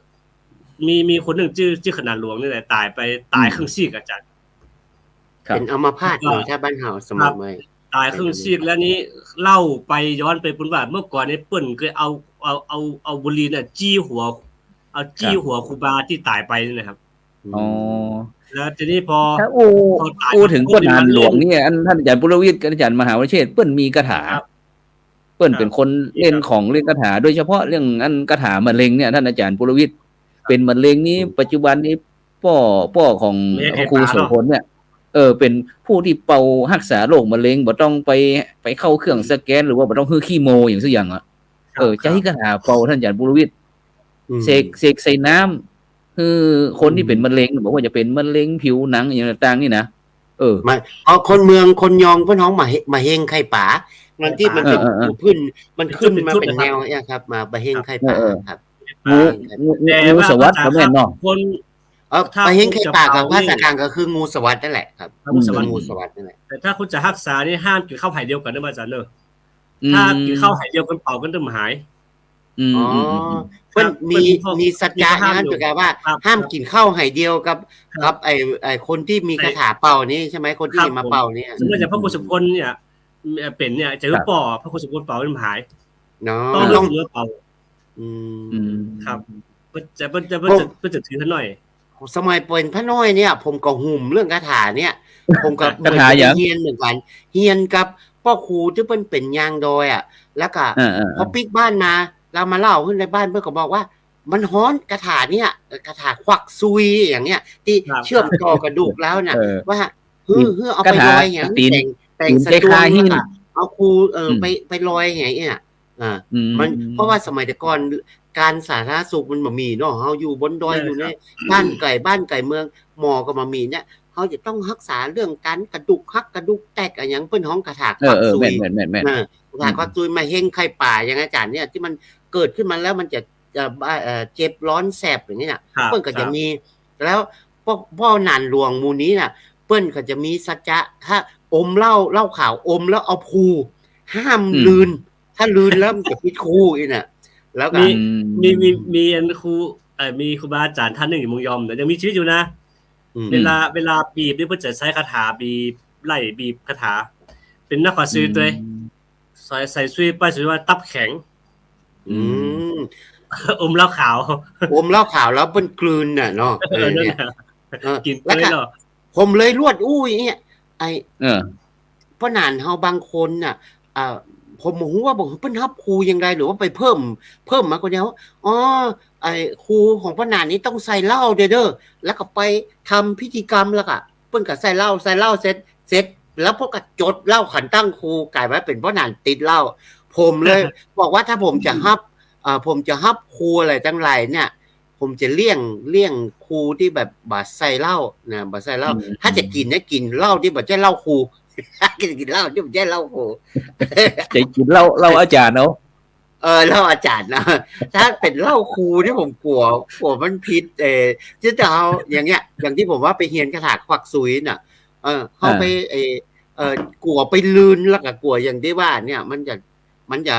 มี มีคนนึ่งจื้อ จื้อขนานหลวงนี่แหละ ต๋ายไป ต๋าย อืม ครึ่งซีก อาจ๋ารย์ ครับ เป๋นอัมพาต ก็ เนาะ ถ้าบ้านเฮาสมัย ครับ ใหม่ ต๋ายเคิ่งซีกแล้วนี่ เล่าไปย้อนไปปู๊นว่า เมื่อก่อนนี่เปิ้นเกยเอา เอา เอา เอาบุหรี่เนี่ย จี้หัว เอาจี้ ครับ หัวครูบาตี้ต๋ายไปนี่นะครับ อ๋อ แล้วทีนี้พอ ถ้าอู้ พอต๋าย อู้เถิง ปุ๊บ ป้อหนานหลวงเนี่ย อันต้านอาจ๋ารย์ปุรวิทย์กับอาจ๋ารย์มหาวเชษฐ์ เปิ้นมีคาถา ครับ เปิ้นเป๋นคนเล่นของเล่นคาถา โดยเฉพาะเรื่องอันคาถามะเร็งเนี่ย ต้านอาจ๋ารย์ปุรวิทย์ เป๋นมะเร็งนี่ อืม ปัจจุบันนี้ป้อ ป้อของ แม่ พระครูโสภณเนี่ย เออ เป๋นผู้ตี้เป่าฮักษาโรคมะเร็ง บ่ต้องไป ไปเข้าเครื่อง อืม สแกน หรือว่าบ่ต้องหื้อคีโมอย่างสักอย่างอะ ครับ เออ ใจ๊คาถาเป่า ต้านอาจ๋ารย์ปุรวิทย์ อืม เสก เสกใส่น้ำ คือคนตี้เป๋นมะเร็ง อืม บ่ว่าจะเป๋นมะเร็งผิวหนังอย่างต่างๆ นี่นะ เออ มา เอาคนเมืองคนยองเปิ้นฮ้องมะเฮ มะเฮงไข่ป๋า มันตี้มันเป๋น เออ เออ เออ ขึ้น มันขึ้นมาเป๋นแนวเนี่ยครับ มา มะเฮงไข่ป๋า เออ เออ ครับ งู งู งูสวัสดิ์ก็แม่นเนาะ คน เออ ถ้า มะเฮงไข่ป๋ากับภาษากลางก็คืองูสวัสดิ์นั่นแหละครับ งูสวัสดิ์ คืองูสวัสดิ์นั่นแหละ แต่ถ้าคนจะฮักษานี่ห้ามกิ๋นข้าวไหเดียวกั๋นนะอาจ๋ารย์เนาะ อืม ถ้ากิ๋นข้าวไหเดียวกั๋นเป่ากั๋นจะบ่หาย อืม อ๋อ อืม อืม อืม เปิ้นมี ครับ เปิ้นมี มีสัจจะ ห้าม อย่างนั้น อยู่ เป๋นการว่า ครับ ห้ามกิ๋นข้าวไหเดียวกับ ครับ กับไอ้ ไอ้คนตี้มี ไอ้ คาถาเป่านี่ใช่ไหม คนตี้ ครับ มาเป่านี่ ผม สมมุติอย่างพระครูโสภณเนี่ย เอ่อ เป๋นเนี่ย จะหื้อ ครับ ป้อพระครูโสภณเป่ามันบ่หาย เนาะ ต้อง ต้อง หื้อเป่า อืม อืม ครับ เปิ้นจะ เปิ้นจะ เปิ้นจะ โอ้ เปิ้นจะถือหน่อย สมัยเป๋นพระน้อยเนี่ย ผมก็หุ่มเรื่องคาถาเนี่ย ผมก็ คาถา เหมือนจะ หยัง เฮียนเหมือนกั๋น เฮียนกับป้อครูตี้เปิ้นเป๋นยางดอยอะ แล้วก็ เออ เออ เออ พอปิ๊กบ้านมา เฮามาเล่าหื้อในบ้าน เปิ้นก็บอกว่า มันฮ้อนคาถาเนี่ย เอ่อ คาถาควักซุยอย่างเนี้ย ตี้ ครับ เชื่อมต่อกระดูกแล้วน่ะ เออ ว่า หื้อ หื้อเอาไปลอยอย่าง คาถา ตี๋น ตี๋น แต่ง แต่ง ตี๋น สะดวง คล้ายๆ แล้วก็ หิ้น เอาครู เออ อืม ไป ไปลอยอย่างเนี้ย อ่า อืม มัน เพราะว่าสมัยแต่ก่อน การสาธารณสุขมันบ่มีเนาะ เฮาอยู่บนดอย ใช่ อยู่ใน ครับ บ้านไก๋ บ้านไก๋เมือง หมอก็บ่มีเนี่ย เฮาจะต้องฮักษาเรื่องการกระดูกหักกระดูกแตกอะหยัง เปิ้นฮ้องคาถา เออ ควัก เออ ซุย แม่น แม่น แม่น เออ คาถา อืม ควักซุย มะเฮงไข่ป๋าอย่างอาจ๋ารย์เนี่ย ตี้มันเกิดขึ้นมาแล้วมันจะ จะบ้า เอ่อ เจ็บร้อนแสบอย่างนี้น่ะ ครับ เปิ้นก็จะ ครับ มี แล้วพวกป้อหนานหลวงหมู่นี้น่ะ เปิ้นก็จะมีสัจจะ ถ้าอมเหล้า เหล้าขาวอมแล้วเอาพู ห้าม อืม ลืน ถ้าลืนแล้วมันจะผิดครูอี้น่ะ แล้วก็ มี อืม มี มี มีอันครู เอ่อ มีครูบาอาจ๋ารย์ต้านนึ่งอยู่เมืองยอมนะ ยังมีจีวิตอยู่นะ อืม เวลา เวลาบีบนี่เปิ้นจะใจ๊คาถาบีบ ไล่บีบคาถา เป๋นนักขอซื้อตวย อืม ใส่ ใส่ซุยไป ซุยว่าตับแข็ง อืม อืม อมเหล้าขาว อมเหล้าขาวแล้วเปิ้นกลืนน่ะเนาะ เออ เออ เนี่ย นั่นแหละ เออ กิ๋น แล้วก็ ตวยเนาะ ผมเลยลวดอู้อี้ ไอ้ เออ ป้อหนานเฮาบางคนน่ะ อ่า ผมบ่ฮู้ว่าบ่ เปิ้นฮับครูอย่างใด หรือว่าไปเพิ่ม เพิ่มมาคนเดียว อ๋อ ไอ้ครูของป้อหนานนี่ต้องใส่เหล้าเด้อ แล้วก็ไปทำพิธีกรรม แล้วก็เปิ้นก็ใส่เหล้า ใส่เหล้าเสร็จ เสร็จ แล้วเปิ้นก็จดเหล้าขันตั้งครู ก๋ายว่าเป๋นป้อหนานติดเหล้า ผมเลยบอกว่าถ้าผมจะฮับ เอ่อ ผมจะฮับครูอะไรตังหลายเนี่ย ผมจะเลี่ยง เลี่ยงครูตี้แบบบ่ใส่เหล้านะ บ่ใส่เหล้า อืม ถ้าจะกิ๋นนะ กิ๋นเหล้าตี้บ่ใจ้เหล้าครู กิ๋นเหล้าตี้บ่ใจ้เหล้าครู จะกิ๋นเหล้า เหล้าอาจ๋ารย์เนาะ เออ เหล้าอาจ๋ารย์นะ ถ้าเป๋นเหล้าครูนี่ผมกั๋ว กั๋วมันผิด เออ ตี้จะเอาอย่างเนี้ย อย่างตี้ผมว่าไปเฮียนคาถาควักซุยน่ะ เออ เข้าไป อ่า เออ เออ กั๋วไปลืน แล้วก็กั๋วอย่างตี้ว่าเนี่ย มันจะ มันจะ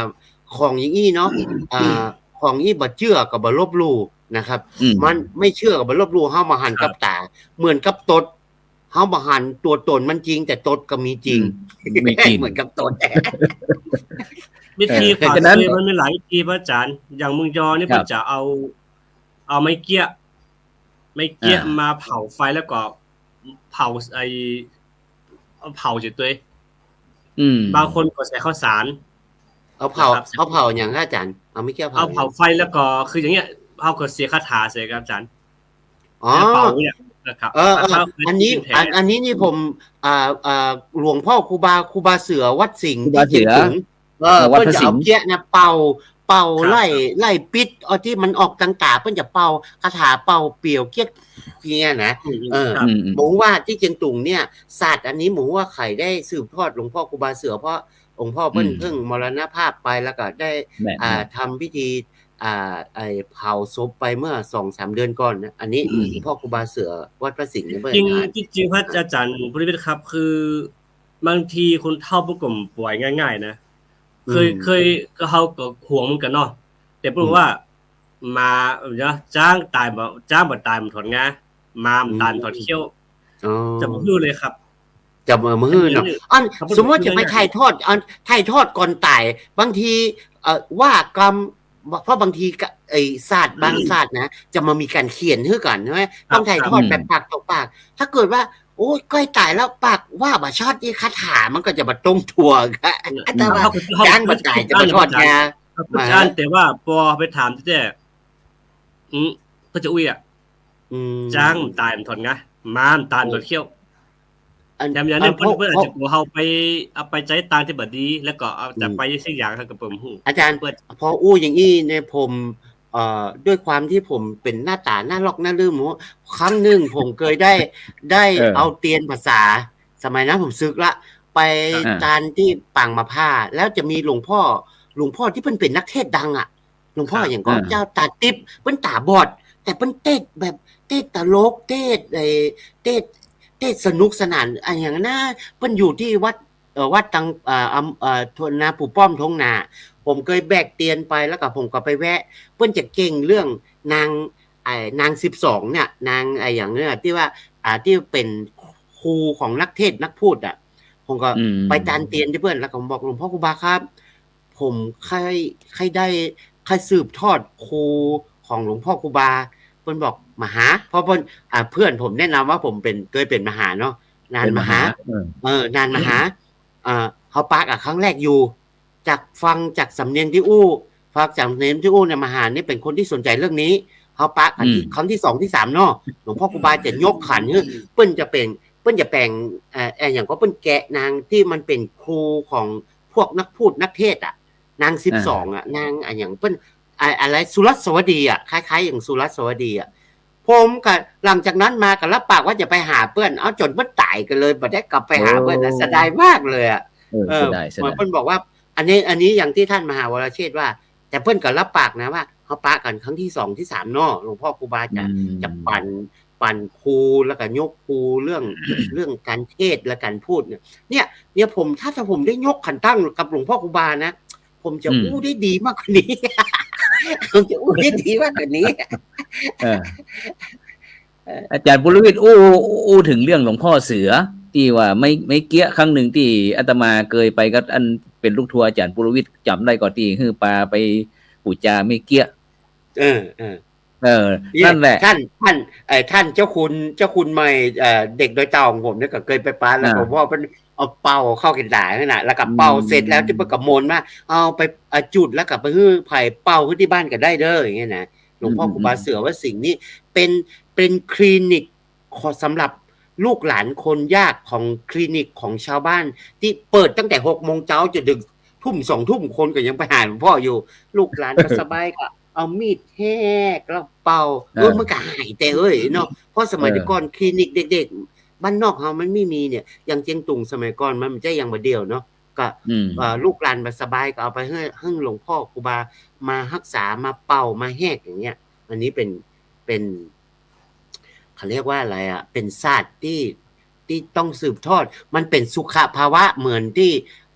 ของอย่างอี้เนาะ อ่า ของอี้บ่เจื้อก็บ่ลบหลู่นะครับ อืม มันไม่เชื่อก็บ่ลบหลู่ เฮาบ่หัน ครับ กับต๋า เหมือนกับตด เฮาบ่หันตั๋วต๋นมันจริง แต่ตดก็มีจริง อืม มีจริง เหมือนกับตด วิธี เออ ขวัก ฉะนั้น ซุยมันมีหลายวิธี พระอาจ๋ารย์ อย่างเมืองยอนี่ ครับ เปิ้นจะเอา เอาไม้เกี้ย ไม้เกี้ย อ่า มาเผาไฟแล้วก็เผาไอ้ เอาเผาเสียตวย อืม บางคนก็ใส่ข้าวสาร เอาเผา นะครับ เอาเผาอย่างครับอาจ๋ารย์ เอาไม้เกี้ยเผา เอาเผาไฟแล้วก็คืออย่างเงี้ย เฮาก็เสียคาถาเสียครับอาจ๋ารย์ อ๋อ แล้วเป่าเนี่ยนะครับ เออ เออ แล้วก็ อันนี้ อัน อันนี้นี่ผม อ่า อ่า หลวงพ่อครูบา ครูบาเสือวัดสิงห์ ครูบาเสือ ตี้เจียงตุง เออ เออ วัดพระสิงห์ เปิ้นจะเอาเกี้ยนะเป่า เป่า ครับ ไล่ ครับ ไล่ปิด เอาตี้มันออกตางต๋า เปิ้นจะเป่าคาถาเป่าเปียวเกี้ยเกี้ยนะ อืม เออ ครับ อืม อืม ผมว่าตี้เจียงตุงเนี่ย ศาสตร์อันนี้ผมว่าใผได้สืบทอดหลวงพ่อครูบาเสือ เพราะหลวงพ่อเปิ้น อืม เพิ่งมรณภาพไป แล้วก็ได้ แม่น อ่า แม่น ทำพิธี อ่า ไอ้เผาศพไปเมื่อสองสามเดือนก่อนนะ อันนี้ อืม หลวงพ่อครูบาเสือวัดพระสิงห์เนี่ย จริงๆ เปิ้น ที่จริงพระอาจ๋ารย์ปุรวิทย์ครับ คือบางทีคนเฒ่าเปิ้นก็บ่ป่วยง่ายๆ นะ เคย อืม เคย ก็เฮาก็ห่วงเหมือนกั๋นเนาะ แต่เปิ้น อืม ว่า หมา เดี๋ยว จ๊างต๋ายบ่ จ๊างบ่ต๋ายบ่ถอดงา หมาบ่ต๋ายบ่ถอดเขี้ยว อืม อ๋อ จะบ่ฮู้เลยครับ จะมาหื้อเนาะ อันนี้ อัน สมมุติจะไปถ่ายทอด อัน ถ่ายทอดก่อนต๋าย บางที เอ่อ ว่ากำ เพราะบางทีก็ ไอ้ศาสตร์บางศาสตร์นะ จะมามีก๋านเขียนหื้อกั๋นใช่ไหม ครับ ต้องถ่ายทอด ครับ แบบปากต่อปาก ถ้าเกิดว่า โอ้ย ใก้ต๋ายแล้วปากว่าบ่ชัดนี่ คาถามันก็จะบ่ตรงตั๋ว อืม แต่ว่า ครับ ครับ จ๊างบ่ต๋ายจะบ่ถอดงา ครับ มา แต่ว่าปอไปถามแต๊ อืม ก็จะอุ้ยอะ อืม จ๊างบ่ต๋ายบ่ถอดงา ม้าบ่ต๋ายบ่ถอดเขี้ยว อัน แถมอย่างนั้น อัน เปิ้น เปิ้นอาจจะ กลัวเฮาไป เอาไปใจ๊ตางตี้บ่ดี แล้วก็เอาจะ อืม ไปสักอย่าง เฮาก็บ่ฮู้ อาจ๋ารย์ เปิ้น ปออู้อย่างอี้เนี่ย ผม เอ่อ ด้วยความตี้ผมเป๋นหน้าต๋าหน้าลอกหน้าลืม ครั้งนึ่งผมเกยได้ ได้ เออ เอาเตียนภาษา สมัยนั้นผมสึกละ ไป อ่า ตานตี้ปางมะพร้าว แล้วจะมีหลวงพ่อ หลวงพ่อตี้เปิ้นเป๋นนักเทศน์ดังอะ หลวงพ่อ ครับ อย่างก็ อ่า เจ้าต๋าติ๊บ เปิ้นต๋าบอด แต่เปิ้นเทศน์แบบ เทศน์ตลก เทศน์ ไอ้ เทศน์ เทศน์สนุกสนาน อะอย่างนั้นนะ เปิ้นอยู่ตี้วัด เอ่อ วัดตัง เอ่อ อำ เอ่อ ทุ่งนาปู่ป้อมทุ่งนา ผมเกยแบกเตียนไป แล้วก็ผมก็ไปแวะ เปิ้นจะเก่งเรื่องนาง ไอ้ นางสิบสองเนี่ย นางไอ้อย่างเนี้ย ตี้ว่า อ่า ตี้เป๋นครูของนักเทศน์นักพูดอะ ผมก็ อืม ไปตานเตียนตี้เปิ้น แล้วก็บอก หลวงพ่อครูบาครับ ผมใค่ ใค่ได้ ใค่สืบทอดครูของหลวงพ่อครูบา เปิ้นบอก มาหา เพราะเปิ้น อ่า เพื่อนผมแนะนำว่าผมเป๋น เกยเป๋นมหาเนาะ นานมหา เป๋นมหา เออ เออ นานมหา อ่า เฮาปะกั๋นครั้งแรกอยู่ จากฟังจากสำเนียงตี้อู้ ฟังจากสำเนียงตี้อู้เนี่ย มหานี่เป๋นคนตี้สนใจ๋เรื่องนี้ เฮาปะกั๋นตี้ อืม ครั้งตี้สองตี้สามเนาะ หลวงพ่อครูบาจะยกขันหื้อ เปิ้นจะเป๋น เปิ้นจะแป๋ง เอ่อ เอ่อ อย่างก็เปิ้นแกะนางตี้มันเป๋นครูของพวกนักพูดนักเทศน์อะ นางสิบสองอะ อ่า นางอะอย่างเปิ้น อะ อะไร สุรัสวดีอะ คล้ายๆ อย่างสุรัสวดีอะ ผมก็ หลังจากนั้นมาก็รับปากว่าจะไปหาเปิ้น เอ้า จ๋นเปิ้นต๋ายกั๋นเลย บ่ได้กลับไปหาเปิ้นนะ โอ้ เสียดายมากเลยอะ เออ เออ เสียดาย เสียดาย เหมือนเปิ้นบอกว่า อันนี้ อันนี้อย่างตี้ท่านมหาวรเชษฐ์ว่า แต่เปิ้นก็รับปากนะว่า เฮาปะกั๋นครั้งตี้สองตี้สามเนาะ หลวงพ่อครูบาจะ อืม จะปั่น ปั่นครู แล้วก็ยกครูเรื่อง เรื่องก๋านเทศน์และก๋านพูดเนี่ย เนี่ย เนี่ยผม ถ้า ถ้าผมได้ยกขันตั้งกับหลวงพ่อครูบานะ ผมจะ อืม อู้ได้ดีมากกว่านี้ ผมจะอู้ได้ดีมากกว่านี้ เออ เออ อาจ๋ารย์ปุรวิทย์อู้ อู้เถิงเรื่องหลวงพ่อเสือ ตี้ว่าไม้ ไม้เกี้ย ครั้งนึ่งตี้อาตมาเกยไปกับอันเป๋นลูกทัวร์อาจ๋ารย์ปุรวิทย์ จ๋ำได้ก่อ ตี้หื้อปาไปปู๋จาไม้เกี้ย เออ เออ เออ เนี่ย นั่นแหละ ท่าน ท่าน เอ่อ ท่านเจ้าคุณ เจ้าคุณใหม่ เอ่อ เด็กดอยเต่าของผมเนี่ยก็เกยไปปะ แล้วก็ อ่า ว่าเปิ้นเอาเป่าเข้าแก่นดายนั่นน่ะ แล้วก็เป่าเสร็จแล้ว อืม ตี้เปิ้นก็มนต์ว่า เอาไป อ่ะ จุดแล้วก็ไปหื้อใผเป่าหื้อตี้บ้านก็ได้เด้อ อย่างเงี้ยนะ หลวงพ่อ อืม ครูบาเสือวัดสิงห์นี่เป๋น เป๋นคลินิกของ สำหรับลูกหลานคนยากของคลินิกของชาวบ้าน ตี้เปิดตั้งแต่หกโมงเจ๊าจ๋นเถิงทุ่มสองทุ่ม คนก็ยังไปหาหลวงพ่ออยู่ ลูกหลานบ่สบายก็ เอามีดแหกแล้วเป่า เออ เออ มันก็หายแต่เอ้ยเนาะ เพราะสมัย เออ แต่ก่อนคลินิกเด็กๆ บ้านนอกเฮามันไม่มีเนี่ย อย่างเจียงตุงสมัยก่อนมันบ่ใจ้อย่างบ่าเดี่ยวเนาะ ก็ อืม เอ่อ ลูกหลานบ่สบายก็เอาไปหื้อ หื้อหลวงพ่อครูบามาฮักษา มาเป่า มาแหกอย่างเงี้ย อันนี้เป๋น เป๋น เขาเรียกว่าอะไรอะ เป๋นศาสตร์ตี้ ตี้ต้องสืบทอด มันเป๋นสุขภาวะเหมือนตี้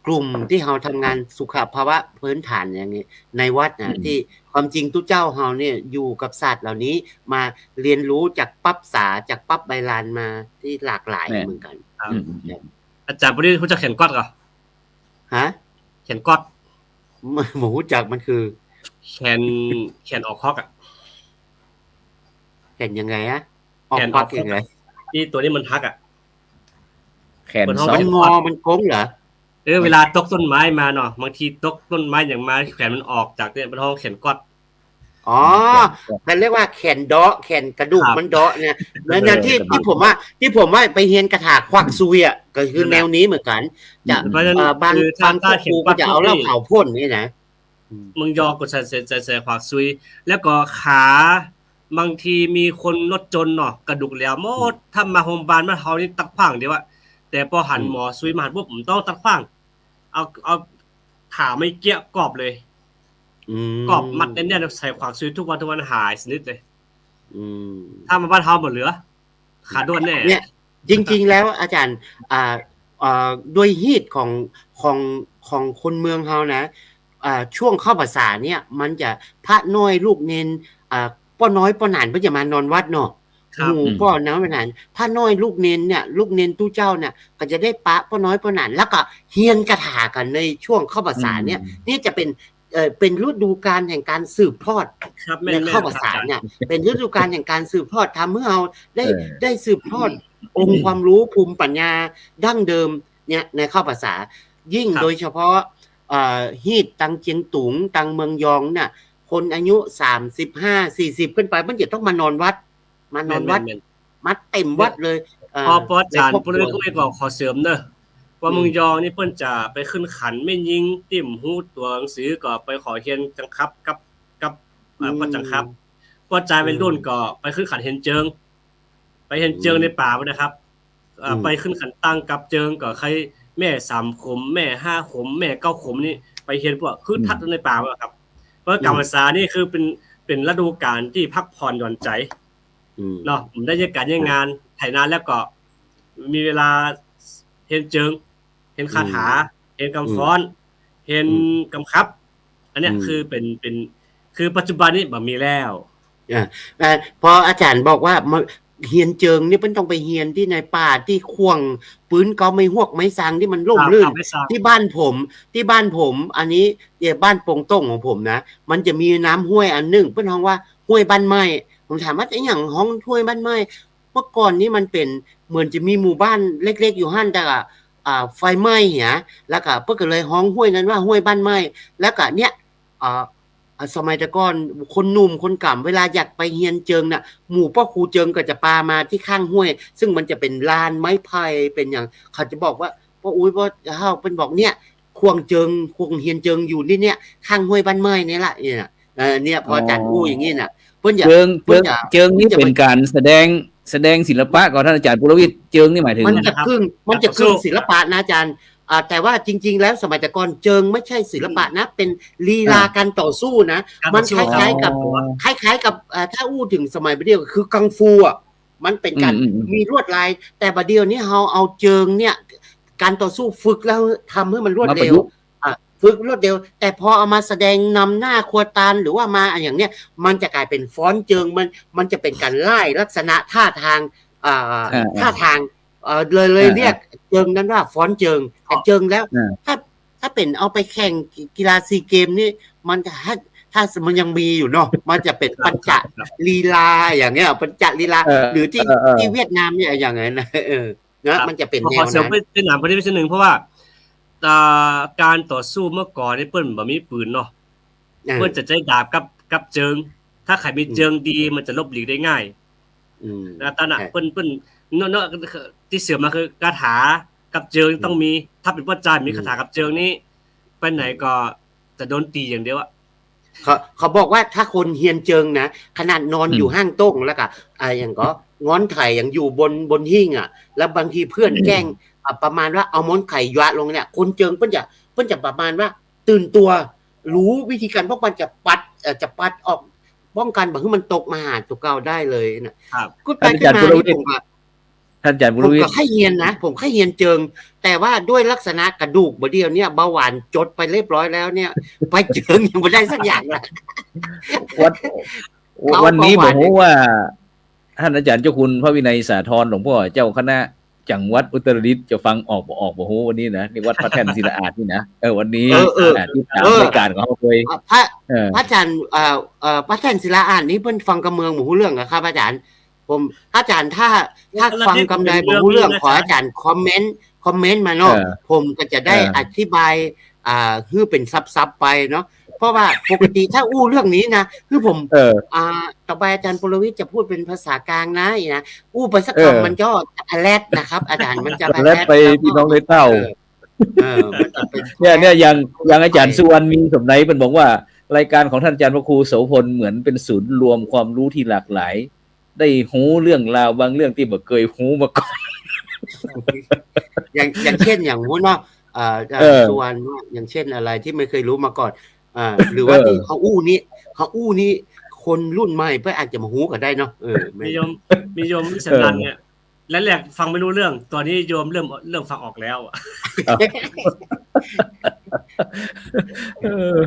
กลุ่มตี้เฮาทำงานสุขภาวะพื้นฐานอย่างนี้ ในวัดนะ อืม ตี้ความจริงตุ๊เจ้าเฮาเนี่ยอยู่กับศาสตร์เหล่านี้มาเรียนรู้จากปั๊บสา จากปั๊บใบลานมาตี้หลากหลาย แม่น เหมือนกั๋น ครับ อืม อืม อืม อาจ๋ารย์ปุรวิทย์ฮู้จักแขนก๊อดก่อ ฮะ แขนก๊อด บ่ บ่ฮู้จัก มันคือ แขน แขนออกคอกอะ แขนยังไงอะ ออกคอกยังไง ตี้ตั๋วนี้มันหักอะ แขน เปิ้นฮ้อง ซ้อน มันงอ มันโก๊งเหรอ เออ เวลาตกต้นไม้มาเนาะ บางทีตกต้นไม้อย่างมา แขนมันออกจากเนี่ย เปิ้นฮ้องแขนก๊อด อ๋อ แขนก๊อด มันเรียกว่าแขนเดาะ แขนกระดูก ครับ มันเดาะเนี่ย เออ นั่นน่ะ ตี้ กระดูก ตี้ผมว่า ตี้ผมว่าไปเฮียนคาถาควักซุยอะ ก็คือ นั่นแหละ แนวนี้เหมือนกั๋น จะ อืม เพราะฉะนั้น เอ่อ บาง คือบางครอบครัวก็จะเอาเหล้าขาวพ่นเนี่ยนะ อืม เมืองยอก็ใส่ ใส่ ใส่ ใส่ควักซุย แล้วก็ขา บางทีมีคนรถจนเนาะ กระดูกแหลมหมด อืม ถ้ามาโฮมบาลบ้านเฮานี่ตัดขว้างเดียวอะ แต่ปอหัน อืม หมอซุยมาหันปุ๊บ บ่ต้องตัดขว้าง เอา เอาขาไม้เกี้ยกอบเลย อืม กอบมัดแน่นๆ ใส่ขวักซุยทุกวัน ทุกวันหายสนิทเลย อืม ถ้ามาบ้านเฮาบ่เหลือ ขาด้วนแน่ เนี่ย จริงๆ แล้วอาจ๋ารย์ อ่า เอ่อ ด้วยฮีตของ ของ ของคนเมืองเฮานะ อ่า ช่วงเข้าพรรษาเนี่ย มันจะพระน้อยลูกเณร อ่า ป้อน้อยป้อหนานเปิ้นจะมานอนวัดเนาะ ครับ หมู่ อืม ป้อน้อยป้อหนาน พระน้อยลูกเณรเนี่ย ลูกเณรตุ๊เจ้าเนี่ย ก็จะได้ปะป้อน้อยป้อหนาน แล้วก็เฮียนคาถากั๋นในช่วงเข้าพรรษาเนี่ย อืม นี่จะเป๋น เอ่อ เป๋นฤดูกาลแห่งก๋านสืบทอด ครับ แม่นๆ ในเข้าพรรษาเนี่ย ครับอาจ๋ารย์ เป๋นฤดูกาลแห่งก๋านสืบทอด ทำหื้อเฮาได้ เออ ได้สืบทอดองค์ความรู้ภูมิปัญญาดั้งเดิมเนี่ยในเข้าพรรษา ยิ่ง ครับ โดยเฉพาะ เอ่อ ฮีตตังเจียงตุง ตังเมืองยองเนี่ย คนอายุสามสิบห้า สี่สิบขึ้นไป เปิ้นจะต้องมานอนวัด มานอนวัด แม่นๆๆ มาเต็มวัดเลย เอ่อ ปอ ปออาจ๋ารย์ ในครอบครัว ปุริเวศก็ขอเสริมเนาะ ว่า อืม เมืองยองนี่เปิ้นจะไปขึ้นขันแม่ญิง ตี้บ่ฮู้ตั๋วหนังสือก็ไปขอเฮียนจังครับกับ กับ เอ่อ อืม ป้อจังครับ ป้อจายวัยรุ่นก็ไปขึ้นขันเฮียนเจิง ไปเฮียนเจิง อืม ในป่าพุ้นนะครับ เอ่อ อืม ไปขึ้นขันตั้งกับเจิงก็ใค่แม่สามขม แม่ห้าขม แม่เก้าขมนี่ไปเฮียนพวก คือ อืม ทัดในป่าพุ้นนะครับ เพราะ อืม ก๋ำพรรษานี่คือเป๋น เป๋นฤดูกาลตี้พักผ่อนหย่อนใจ๋ อืม เนาะ บ่ได้เยียะก๋านเยียะงาน ไถนาแล้วก็มีเวลาเฮียนเจิง เฮียนคาถา อืม เฮียนกำฟ้อน อืม เฮียน อืม กำครับ อันเนี้ย อืม คือเป๋น เป๋น คือปัจจุบันนี้บ่มีแล้ว อ่า อ่า พออาจ๋ารย์บอกว่ามาเฮียนเจิงนี่เปิ้นต้องไปเฮียนตี้ในป่า ตี้ข่วงปื๊นเกาไม้ฮวกไม้ซางตี้มันร่มรื่น ครับ ไม้ซาง ตี้บ้านผม ตี้บ้านผม อันนี้ เอ่อ บ้านปงโต้งของผมนะ มันจะมีน้ำห้วยอันนึ่ง เปิ้นฮ้องว่าห้วยบ้านไม้ ผมถามว่า อะหยังฮ้องห้วยบ้านไม้ เมื่อก่อนนี้มันเป๋นเหมือนจะมีหมู่บ้านเล็กๆ อยู่หั้น แต่ว่า อ่า ไฟไหม้เหีย แล้วก็เปิ้นก็เลยฮ้องห้วยนั้นว่าห้วยบ้านไม้ แล้วก็เนี่ย อ่า อ่า สมัยแต่ก่อนคนหนุ่มคนก๋ำเวลาอยากไปเฮียนเจิงน่ะ หมู่ป้อครูเจิงก็จะปามาตี้ข้างห้วย ซึ่งมันจะเป๋นลานไม้ไผ่ เป๋นหยัง เขาจะบอกว่า ป้ออุ๊ย ป้อเฒ่า เปิ้นบอกเนี่ย ข่วงเจิง ข่วงเฮียนเจิงอยู่นี่เนี่ย ข้างห้วยบ้านไม้นี่ละ เนี่ย เออ เนี่ย พออาจ๋ารย์อู้อย่างงี้น่ะ เปิ้นจะ เจิง เปิ้นจะ เจิง เจิงนี่ เปิ้นจะ เป๋นก๋านแสดง แสดงศิลปะก่อ ท่านอาจ๋ารย์ปุรวิทย์ เจิงนี่หมายถึง มันจะกึ่ง มันจะกึ่งศิลปะนะอาจ๋ารย์ อ่า แต่ว่าจริงๆ แล้วสมัยแต่ก่อนเจิงไม่ใช่ศิลปะนะ เป๋นลีลา อ่า ก๋านต่อสู้นะ ก๋านต่อสู้ มันคล้ายๆ กับ อ๋อ คล้ายๆ กับ อ่า ถ้าอู้เถิงสมัยบ่าเดี่ยวก็คือกังฟูอะ มันเป๋นก๋าน อืมๆๆ มีลวดลาย แต่บ่าเดี่ยวนี้เฮาเอาเจิงเนี่ย ก๋านต่อสู้ฝึกแล้วทำหื้อมันรวดเร็ว มาประยุกต์ อ่ะ ฝึกรวดเร็ว แต่พอเอามาแสดงนำหน้าครัวตานหรือว่ามาอะหยังเนี่ย มันจะก๋ายเป๋นฟ้อนเจิง มัน มันจะเป๋นก๋านไล่ลักษณะท่าตาง อ่า อ่าๆ ท่าตาง เอ่อ เลย เลย อ่าๆ เรียกเจิงนั้นว่าฟ้อนเจิง แต่เจิงแล้ว อ่า ถ้า ถ้าเป๋นเอาไปแข่งกี กีฬาซีเกมนี่ มันจะ ถ้า ถ้ามันยังมีอยู่เนาะ มันจะเป๋น ครับ ปัญจลีลาอย่างเงี้ย ปัญจลีลา เออ หรือตี้ เออๆ ตี้เวียดนามเนี่ยอย่างนั้นนะ เออ นะ ครับ มันจะเป๋น ขอ แนวนั้น ขอเสริมไป ไปถามคนนี้นิดนึง เพราะว่า อ่า ก๋านต่อสู้เมื่อก่อนนี่เปิ้นบ่มีปืนเนาะ อ่า เปิ้นจะใจ๊ดาบกับ กับเจิง ถ้าใผมี อืม เจิงดีมันจะหลบหลีกได้ง่าย อืม นะ ตอนนั้น ใช่ เปิ้น เปิ้น เนาะ เนาะ ตี้เสื่อมมาคือคาถากับเจิง อืม ต้องมี ถ้าเป๋นป้อจายมี อืม คาถากับเจิงนี่ ไปไหนก็จะโดนตี๋อย่างเดียวอะ เขา เขาบอกว่าถ้าคนเฮียนเจิงนะ ขนาดนอน อืม อยู่ห้างโต้งแล้วก็ อ่า อย่างก็ ง้อนไขยังอยู่บน บนหิ้งอะ แล้วบางทีเพื่อนแกล้ง อ่า ประมาณว่าเอาม้อนไขหยวะลงเนี่ย คนเจิงเปิ้นจะ เปิ้นจะประมาณว่าตื่นตั๋ว ฮู้วิธีก๋านป้องกั๋น จะปัด เอ่อ จะปัดออก ป้องกั๋นบ่หื้อมันตกมาหาตั๋วเก่าได้เลยน่ะ ครับ กึ๊ดไป ท่านอาจ๋ารย์ กึ๊ดมานี่ ปุรวิทย์ ผมก็ ท่านอาจ๋ารย์ปุรวิทย์ ผมก็ใค่เฮียนนะ ผมใค่เฮียนเจิง แต่ว่าด้วยลักษณะกระดูกบ่าเดี่ยวเนี่ย เบาหวานจดไปเรียบร้อยแล้วเนี่ย ไปเจิงยังบ่ได้สักอย่างเลย วัน เขา วันนี้ เบาหวาน บ่ฮู้ว่า ท่านอาจ๋ารย์เจ้าคุณพระวินัยสาธร หลวงพ่อเจ้าคณะจังหวัดอุตรดิตถ์ จะฟังออกบ่ออกบ่ฮู้วันนี้นะ นี่วัดพระแท่นศิลาอาสน์นี่นะ เออ วันนี้ เออ เออ อ่า ติดต๋าม เออ รายก๋านของเฮาเลย อ่ะ พระ เออ พระอาจ๋ารย์ เอ่อ เอ่อ พระแท่นศิลาอาสน์นี่เปิ้นฟังกำเมืองบ่ฮู้เรื่องอะครับอาจ๋ารย์ ผม อาจ๋ารย์ ถ้า ถ้าฟังกำใดบ่ฮู้เรื่อง ขออาจ๋ารย์คอมเมนต์ คอมเมนต์มาเนาะ เออ ผมก็จะได้ เออ อธิบาย อ่า หื้อเป๋นศัพท์ๆ ไปเนาะ เพราะว่าปกติถ้าอู้เรื่องนี้นะ คือผม เออ อ่า ต่อไปอาจ๋ารย์ปุรวิทย์จะพูดเป๋นภาษากลางนะ อีนะ อู้ไปสักกำ เออ มันก็อะแลดนะครับ อาจ๋ารย์ มันจะอะแลด อะแลดไป แล้วก็ พี่น้องเนยเต้า เออ เออ มันจะเป๋น เนี่ย เนี่ย อย่าง อย่างอาจ๋ารย์สุวรรณ มีสมัยเปิ้นบอกว่า รายการของท่านอาจ๋ารย์พระครูโสภณเหมือนเป็นศูนย์รวมความรู้ที่หลากหลาย ได้ฮู้เรื่องราวบางเรื่องตี้บ่เกยฮู้มาก่อน อย่าง อย่างเช่น อย่างฮู้เนาะ เอ่อ เอ่อ เออ สุวรรณว่า อย่างเช่นอะไรที่ไม่เคยรู้มาก่อน อ่า หรือว่า เออ ตี้เฮาอู้นี่ เฮาอู้นี่ คนรุ่นใหม่เปิ้นอาจจะบ่ฮู้ก็ได้เนาะ เออ มีโยม มีโยมวิสนันท์เนี่ย เออ แรกๆ ฟังไม่รู้เรื่อง ต๋อนนี้โยมเริ่ม เริ่มฟังออกแล้ว เออ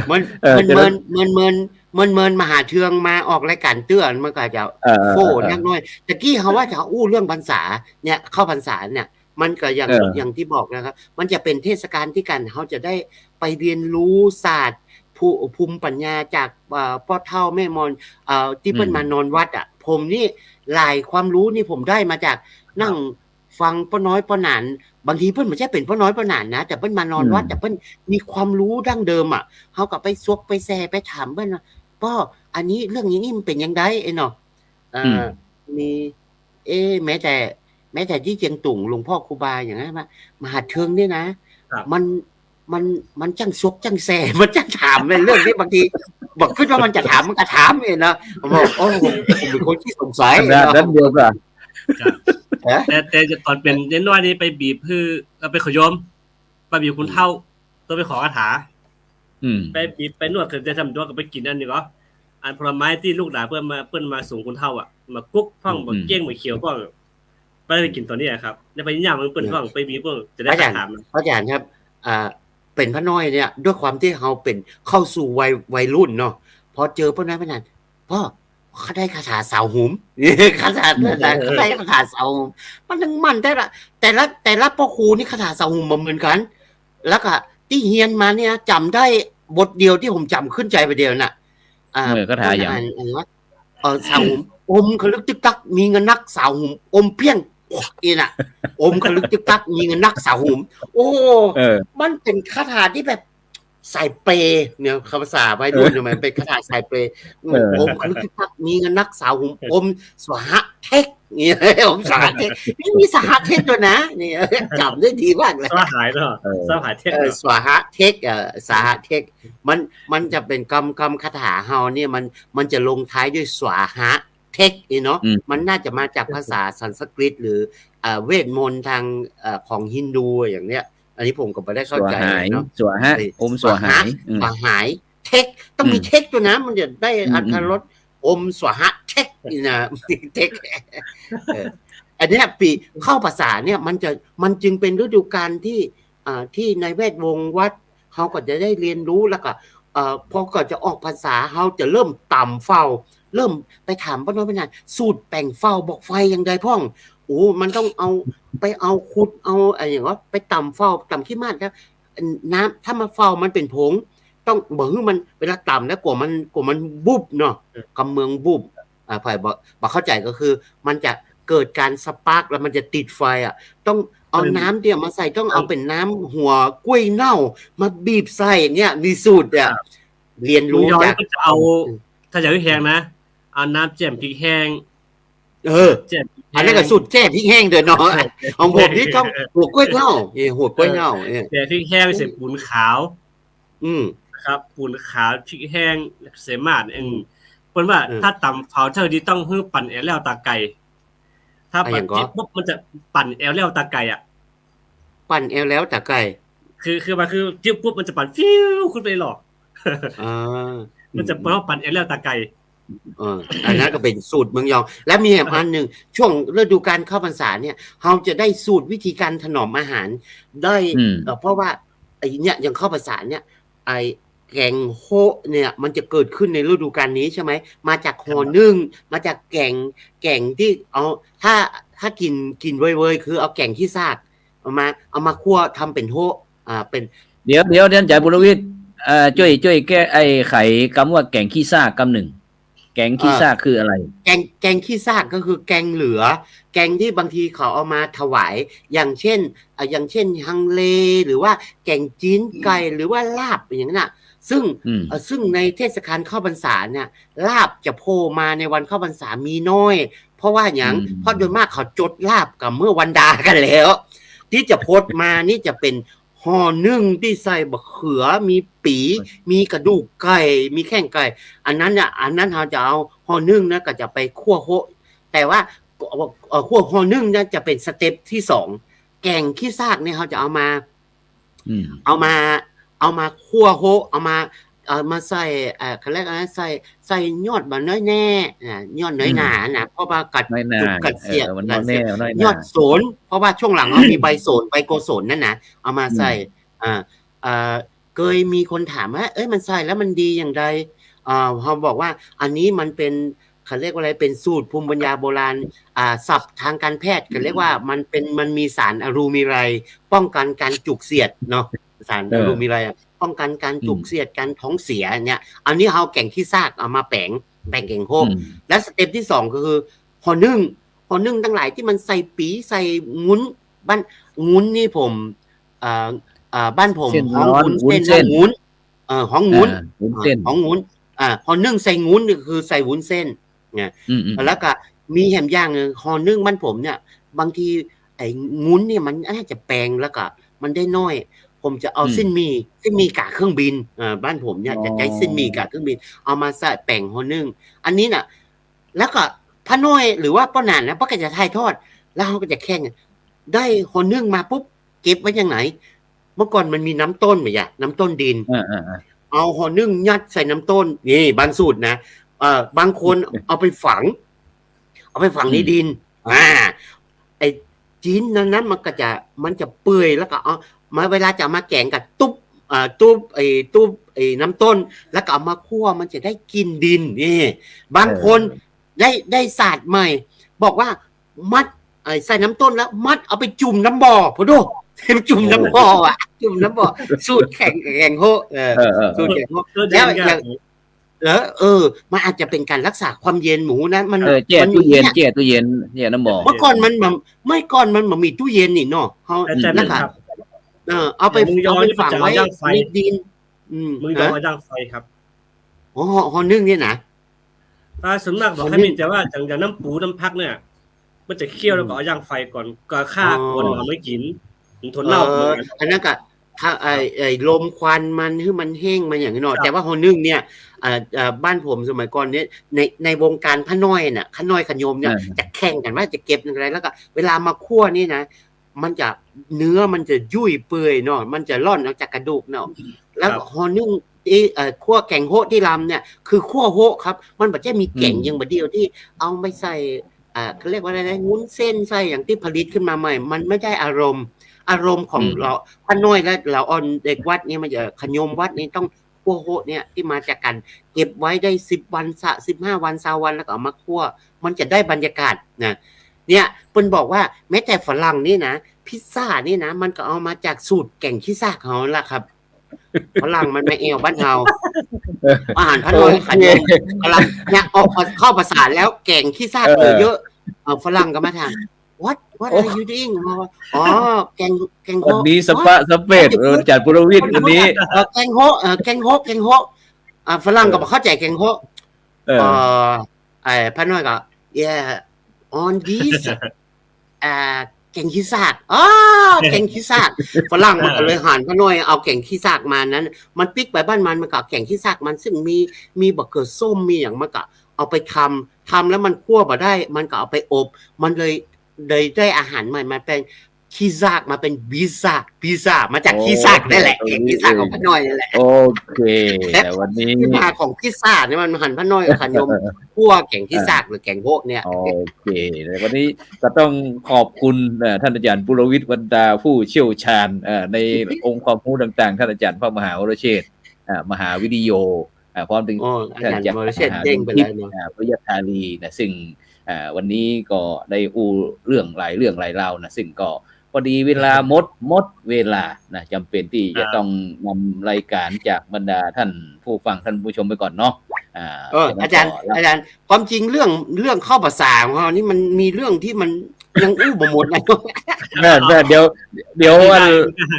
เมิน เออ เมิน เมิน เมิน เมิน เมิน เมิน มหาเทืองมาออกรายก๋านเตื้อ มันก็จะ เออ เออ โฟ เออ นักน้อย ตะกี้เฮาว่าจะอู้เรื่องพรรษาเนี่ย เข้าพรรษาเนี่ย มันก็อย่าง เออ อย่างตี้บอกนะครับ มันจะเป๋นเทศกาลตี้กั๋น เฮาจะได้ไปเรียนรู้ศาสตร์ ภู ภูมิปัญญาจาก เอ่อ ป้อเฒ่าแม่มอน เอ่อ ตี้เปิ้น อืม มานอนวัดอะ ผมนี่หลายความรู้นี่ผมได้มาจาก ครับ นั่งฟังป้อน้อยป้อหนาน บางทีเปิ้นบ่ใจ้เป๋นป้อน้อยป้อหนานนะ แต่เปิ้นมานอนวัด อืม แต่เปิ้นมีความรู้ดั้งเดิมอะ เฮาก็ไปซวกไปแซ่ไปถามเปิ้นว่า ป้อ อันนี้เรื่องอย่างนี้มันเป๋นจังใด เอ้ยเนาะ เอ่อ อืม มี เอ๊ะ แม้แต่ แม้แต่ตี้เจียงตุงหลวงพ่อครูบาอย่างนั้นว่า มหาเทืองเนี่ยนะ ครับ มัน มัน มันจ้างซวกจ้างแซ่ มันจ้างถามในเรื่องนี้ บางทีบอก กึ๊ดว่ามันจะถาม มันก็ถามเองนะ ผมบอก โอ้ ผม ผมเป๋นคนขี้สงสัย ขนาดนั้นเดียวกั๋น ครับ ฮะ แต่ แต่ต๋อนเป๋นเด็กน้อยนี่ไปบีบหื้อ เอ่อ ไปขอโยม ไปบีบคนเฒ่า อืม ต้องไปขอคาถา อืม ไปบีบไปนวด เกิดจะทำตัวก็ไปกิ๋นอันนี้ก็ อันผลไม้ตี้ลูกหลานเปิ้นมา เปิ้นมาส่งคนเฒ่าอะ มากุ๊กพ่อง อืม บ่าเก้ง บ่าเขียวพ่อง ไป ไปกิ๋นต๋อนนี้อะครับ แล้วไปย่ำเปิ้นพ่อง ไปบีบพ่อง จะได้ อาจ๋ารย์ คาถามา อาจ๋ารย์ครับ อ่า เป๋นป้อน้อยเนี่ย ด้วยความตี้เฮาเป๋น เข้าสู่วัย วัยรุ่นเนาะ พอเจอป้อน้อยป้อหนาน ป้อ ข้าได้คาถาสาวหุม คาถา เออ ข้าได้คาถาสาวหุม มันนึ่งมันแต่ละ แต่ละ แต่ละป้อครูนี่คาถาสาวหุมบ่เหมือนกั๋น แล้วก็ตี้เฮียนมาเนี่ยจ๋ำได้บทเดียวตี้ผมจ๋ำขึ้นใจ๋ไปเดียวน่ะ อ่า เออ คาถาอย่าง อัน อันนี้ว่า เออ สาวหุม อมขลึกตึกตัก มีเงินนัก สาวหุม อมเพี้ยง ควักอีน่ะ อมขลึกตึกตัก มีเงินนัก สาวหุม โอ้ เออ มันเป๋นคาถาตี้แบบ สายเปย์เนี่ย ภาษาวัยรุ่น เออ เนี่ย มันเป๋นคาถาสายเปย์ อืม เออ อมขลึกตึกตัก มีเงินนัก สาวหุม อมสวาหะเทค เนี่ย อมสวาหะเทค นี่มีสวาหะเทคด้วยนะ นี่ จ๋ำได้ดีมากเลย สวาหายเนาะ เออ สวาหายเทค เออ เนาะ สวาหะเทค เออ สวาหะเทค มัน มันจะเป๋นกำ กำคาถาเฮาเนี่ย มัน มันจะลงท้ายด้วยสวาหะเทค นี่เนาะ อืม มันน่าจะมาจากภาษาสันสกฤต หรือ เอ่อ เวทมนต์ทาง เอ่อ ของฮินดูอย่างเนี้ย อันนี้ผมก็บ่ได้เข้าใจ๋เนาะ สวาหาย สวาหะ ไอ้ อมสวาหาย สวาหะ อืม สวาหาย เทค ต้องมี อืม เทคด้วยนะ มันจะได้ อืม อรรถรส อืม อมสวาหะเทคนี่นะ เทค เออ อันเนี้ยปีเข้าพรรษาเนี่ย มันจะ มันจึงเป๋นฤดูกาลตี้ อ่า ตี้ในแวดวงวัด เฮาก็จะได้เรียนรู้ แล้วก็ เอ่อ พอก่อนจะออกพรรษา เฮาจะเริ่มต๋ำเฝ่า เริ่มไปถามป้อน้อยป้อหนาน สูตรแป๋งเฝ่าบอกไฟอย่างใดพ่อง โอ้ มันต้องเอา ไปเอาขุด เอา ไอ้หยังวะ ไปต๋ำเฝ่า ต๋ำขี้หมาดครับ น้ำ ถ้ามาเฝ่ามันเป๋นผง ต้องบ่หื้อมัน เวลาต๋ำแล้ว กั๋วมัน กั๋วมันบุบเนาะ เออ กำเมืองบุบ อ่า ใผบ่ บ่เข้าใจ๋ก็คือ มันจะเกิดก๋านสปาร์ค แล้วมันจะติดไฟอะ ต้องเอา เออ น้ำตี้เอามาใส่ ต้องเอา เอาเป๋นน้ำหัวกล้วยเน่ามาบีบใส่อย่างเงี้ย มีสูตรอะ ครับ เรียนรู้ ลุงยอ จาก ก็จะเอา อืม ถ้าอยากหื้อแฮงนะ เอาน้ำแจ่มพริกแห้ง เออ แจ่มพริกแห้ง อันนั้นก็สูตรแจ่มพริกแห้งเด้อเนาะ เออ ของผมนี่ต้องหัวกล้วยเน่า เออ หัวกล้วยเน่า เออ เออ แจ่มพริกแห้ง อืม ใส่ปู๋นขาว อืม นะครับ ปู๋นขาว พริกแห้ง ใส่หมาด อืม อืม เปิ้นว่า อืม ถ้าต๋ำเฝ่าเจ้าดีต้องหื้อปั่นแอวแล้วตาไก่ ถ้า อะหยังก่อ ปั่นจิ๊บปุ๊บมันจะปั่นแอวแล้วตาไก่อะ ปั่นแอวแล้วตาไก่ คือ คือมันคือจิ๊บปุ๊บมันจะปั่นฟิวขึ้นไปเลยเหรอ อ่า มันจะ อืม เปิ้นว่าปั่นแอวแล้วตาไก่ เออ อันนั้นก็เป๋นสูตรเมืองยอง และมีแหมอันนึ่ง ช่วงฤดูกาลเข้าพรรษาเนี่ย เฮาจะได้สูตรวิธีการถนอมอาหารได้ อืม เอ่อ เพราะว่าไอ้เนี่ย อย่างเข้าพรรษาเนี่ย ไอ้แก๋งโฮะเนี่ย มันจะเกิดขึ้นในฤดูกาลนี้ใช่ไหม มาจากห่อนึ่ง มาจากแก๋ง แก๋งตี้เอา ถ้า ถ้ากิ๋น กิ๋นเวยๆ คือเอาแก๋งขี้ซาก เอามา เอามาคั่วทำเป๋นโฮะ อ่า เป๋น เดี๋ยว เดี๋ยว เดี๋ยว อาจ๋ารย์ปุณณวิทย์ เอ่อ จ้วย จ้วยแก้ ไอ้ไขกำว่าแก๋งขี้ซากกำนึ่ง แก๋งขี้ซากคืออะไร เอ่อ แก๋ง แก๋งขี้ซากก็คือแก๋งเหลือ แก๋งตี้บางทีเขาเอามาถวาย อย่างเช่น เอ่อ อย่างเช่นฮังเล หรือว่าแก๋งจีนไก่ อืม หรือว่าลาบอย่างนั้นน่ะ ซึ่ง อืม เอ่อ ซึ่งในเทศกาลเข้าพรรษาเนี่ย ลาบจะโผล่มาในวันเข้าพรรษามีน้อย เพราะว่าหยัง อืม เพราะโดยมากเขาจดลาบกั๋นเมื่อวันดากั๋นแล้ว ตี้จะพดมานี่จะเป๋น ห่อนึ่งตี้ใส่บะเขือ มีปี๋ มีกระดูกไก่ มีแข้งไก่ อันนั้นน่ะ อันนั้นเฮาจะเอาห่อนึ่งนะ ก็จะไปคั่วโฮะ แต่ว่า เอ่อ คั่วห่อนึ่งนะ จะเป๋นสเต็ปตี้สอง แก๋งขี้ซากเนี่ยเฮาจะเอามา อืม เอามา เอามาคั่วโฮะ เอามา เอามาใส่ เอ่อ เขาเรียกอะไรนะ ใส่ ใส่ยอดบ่าน้อยแน่ อ่า ยอดน้อยหนา อืม นะ เพราะว่ากัด น้อยหนา จุกกัดเสียด เออ มัน กัดเสียด น้อยแน่ น้อยหนา ยอดโสน เพราะว่าช่วงหลังเรามีใบโสน ใบโกศลนั่นนะ เอามาใส่ อืม อ่า เอ่อ เกยมีคนถามว่า เอ้ย มันใส่แล้วมันดีอย่างใด อ่า เฮาบอกว่าอันนี้มันเป๋น เขาเรียกว่าอะไร เป๋นสูตรภูมิปัญญาโบราณ อ่า ศัพท์ทางการแพทย์ เขาเรียกว่ามันเป๋น มันมีสารอะลูมิไรน์ ป้องกันการจุกเสียดเนาะ สาร เออ อะลูมิไรน์อะ ป้องกันการจุกเสียด อืม การท้องเสียเนี่ย อันนี้เฮาแก่งขี้ซากเอามาแป๋ง แป๋งแก่งโฮะ อืม และสเต็ปตี้สองก็คือ ห่อนึ่ง ห่อนึ่งตังหลายตี้มันใส่ปี๋ ใส่งุ้น บ้าน งุ้นนี่ผม เอ่อ เอ่อ บ้านผม เส้น ฮ้อง ฮ้อน วุ้นเส้น ฮ้องงุ้น เอ่อ ฮ้องงุ้น อ่า วุ้นเส้น อ่า ฮ้องงุ้น อ่า ห่อนึ่งใส่งุ้นนี่คือใส่วุ้นเส้นเนี่ย อืม อืม แล้วก็มีแหมอย่างนึ่ง ห่อนึ่งบ้านผมเนี่ย บางทีไอ้งุ้นเนี่ยมันอาจจะแปงแล้วก็มันได้น้อย ผมจะเอา อืม เส้นหมี่ เส้นหมี่ก๋าเครื่องบิน เอ่อ บ้านผมเนี่ย อ๋อ จะใจ๊เส้นหมี่ก๋าเครื่องบิน เอามาใส่แป๋งห่อนึ่ง อันนี้น่ะ แล้วก็ป้าน้อยหรือว่าป้าหนานนะ ป้าก็จะถ่ายทอด แล้วเฮาก็จะแข่งกัน ได้ห่อนึ่งมาปุ๊บ เก็บไว้อย่างไหน เมื่อก่อนมันมีน้ำต้นไหมยะ น้ำต้นดิน เออ เออ เออ เอาห่อนึ่งยัดใส่น้ำต้น นี่บางสูตรนะ เอ่อ บางคนเอาไปฝัง เอาไปฝังใน อืม ดิน อ่า ไอ้จิ๊นนั้นนะ มันก็จะ มันจะเปื่อย แล้วก็เอามา เวลาจะเอามาแก๋งก็ตุ๊บ อ่า ตุ๊บ ไอ้ ตุ๊บ ไอ้น้ำต้น แล้วก็เอามาคั่ว มันจะได้กลิ่นดิน นี่ บางคน เออ ได้ ได้ศาสตร์ใหม่ บอกว่ามัด ไอ้ ใส่น้ำต้นแล้วมัดเอาไปจุ่มน้ำบ่อ พุ้นดู จุ่มน้ำบ่ออะ โอ้ จุ่มน้ำบ่อ สูตรแก่ง แก่งโฮะ เออ เออ เออ สูตรแก่งโฮะ เออ แล้วอย่าง เออ เออ มันอาจจะเป๋นก๋านรักษาความเย็น บ่ฮู้นะ มัน เออ แจ้ มันมี ตู้เย็น เนี่ย แจ้ ตู้เย็น แจ้ น้ำบ่อ เมื่อก่อนมัน มัน เมื่อก่อนมันบ่มีตู้เย็นนี่เนาะ เฮา อาจ๋ารย์ แล้วก็ ครับ เออ เอาไป เออ เมืองยอ เอาไปฝังไว้ มันจะเอาย่างไฟ ในดิน อืม เมืองยอ ฮะ เอาย่างไฟครับ อ๋อ ห่อนึ่งเนี่ยนะ อ่า ส่วนมากบอกให้มี แต่ว่าอย่าง อย่างน้ำปูน้ำผักเนี่ย มันจะเคี่ยวแล้วก็ อืม เอาย่างไฟก่อน ก็ฆ่า อ๋อ ก่อนเอามากิ๋น มันทนเน่า เออ เหมือนกัน อันนั้นก็ ถ้าไอ้ ไอ้ลมควันมัน หื้อมันแห้งมันอย่างนี้เนาะ ครับ แต่ว่าห่อนึ่งเนี่ย เอ่อ เอ่อ บ้านผมสมัยก่อนเนี่ย ใน ในวงการป้าน้อยน่ะ ป้าน้อยขะโยมเนี่ย อ่า จะแข่งกันว่าจะเก็บอย่างไร แล้วก็เวลามาคั่วนี่นะ มันจะ เนื้อมันจะยุ่ยเปื่อยเนาะ มันจะร่อนออกจากกระดูกเนาะ แล้ว ครับ ห่อนึ่ง เอ่อ คั่วแก๋งโฮะตี้ลำเนี่ย คือคั่วโฮะครับ มันบ่ใจ้มีแก๋ง อืม อย่างบ่าเดี่ยวตี้เอาไปใส่ อ่า เขาเรียกว่าอะไรนะ วุ้นเส้น ใส่อย่างตี้ผลิตขึ้นมาใหม่ มันไม่ได้อารมณ์ อารมณ์ของ อืม ลาว ป้าน้อยและลาวอ่อนเด็กวัดเนี่ย มันจะขะโยมวัดนี่ต้อง คั่วโฮะเนี่ยตี้มาจากก๋านเก็บไว้ได้สิบวัน ซะ สิบห้าวัน ซาววัน แล้วก็เอามาคั่ว มันจะได้บรรยากาศนะ เนี่ย เปิ้นบอกว่าแม้แต่ฝรั่งนี่นะ พิซซ่านี่นะ มันก็เอามาจากสูตรแก่งขี้ซากเฮาล่ะครับ ฝรั่งมันมาแอ่วบ้านเฮา อาหารป้าน้อย โอเค ขะโยม ก๋ำลังเนี่ยออกมาเข้าภาษาแล้ว แก่งขี้ซาก เออ เหลือเยอะ เอ่อ ฝรั่งก็มาถาม What What are you doing บอกว่า อ๋อ แก่ง แก่งโฮะ วันนี้สปะสเปด What? เออ อาจ๋ารย์ปุรวิทย์ วันนี้ เออ แก่งโฮะ เออ แก่งโฮะ แก่งโฮะ อ่า ฝรั่งก็ เออ บ่เข้าใจ๋แก่งโฮะ เออ เอ่อ ไอ้ป้าน้อยก็ Yeah, on this อ่า แก่งขี้ซาก อ๋อ แก่งขี้ซาก ฝรั่งมันก็เลยหันป้าน้อย เอาแก่งขี้ซากมานั้น มันปิ๊กไปบ้านมัน มันก็เอาแก่งขี้ซากมัน ซึ่งมี มีบักเขือส้ม มีหยัง มันก็เอาไปทำ ทำแล้วมันคั่วบ่ได้ มันก็เอาไปอบ มันเลย เลยได้อาหารใหม่มาเป๋นขี้ซาก มาเป๋นพิซซ่า พิซซ่า มาจากขี้ซากนั่นแหละ โอเค แก่งขี้ซากของป้าน้อยนั่นแหละ โอเค แต่วันนี้ ที่มาของพิซซ่าเนี่ยมันหันป้าน้อยกับขะโยม คั่วแก่งขี้ซาก อ่า หรือแก่งโฮะเนี่ย โอเค ในวันนี้ก็ต้องขอบคุณ เอ่อ ท่านอาจ๋ารย์ปุรวิทย์ บรรดาผู้เชี่ยวชาญ เอ่อ ในองค์ความรู้ต่างๆ ท่านอาจ๋ารย์พระมหาวรเชษฐ อ่า มหาวิริโย อ่า พร้อมถึง โอ้ อาจ๋ารย์ ท่านอาจ๋ารย์ วรเชษฐ มหา เด้งไปแล้วเนาะ อ่า ปริยัตถาลีนะ ซึ่ง อ่า วันนี้ก็ได้อู้เรื่องหลายเรื่องหลายราวนะ ซึ่งก็พอดีเวลาหมด หมดเวลานะ จ๋ำเป๋นตี้จะต้องนำรายก๋านจากบรรดาท่านผู้ฟังท่านผู้ชมไปก่อนเนาะ อ่า เออ ฉะนั้น อาจ๋ารย์ ก็ อาจ๋ารย์ ความจริงเรื่อง เรื่องเข้าภาษาของเฮานี่มันมีเรื่องตี้มันยังอู้บ่หมดนะ แม่น แม่น เดี๋ยว เดี๋ยววัน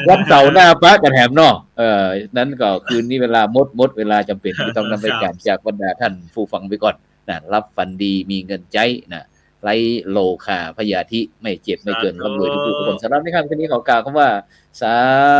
วันเสาร์หน้าปะกั๋นแหมเนาะ เอ่อ นั้นก็คืนนี้เวลาหมด หมดเวลาจ๋ำเป๋นตี้ต้องนำรายก๋านจากบรรดาท่านผู้ฟังไปก่อนนะ หลับฝันดีมีเงินใจ๊นะ ไร้โรคาพยาธิ ไม่เจ็บไม่จน ร่ำรวยทุกผู้ทุกคน สำหรับในค่ำคืนนี้ขอกล่าวคำว่า สา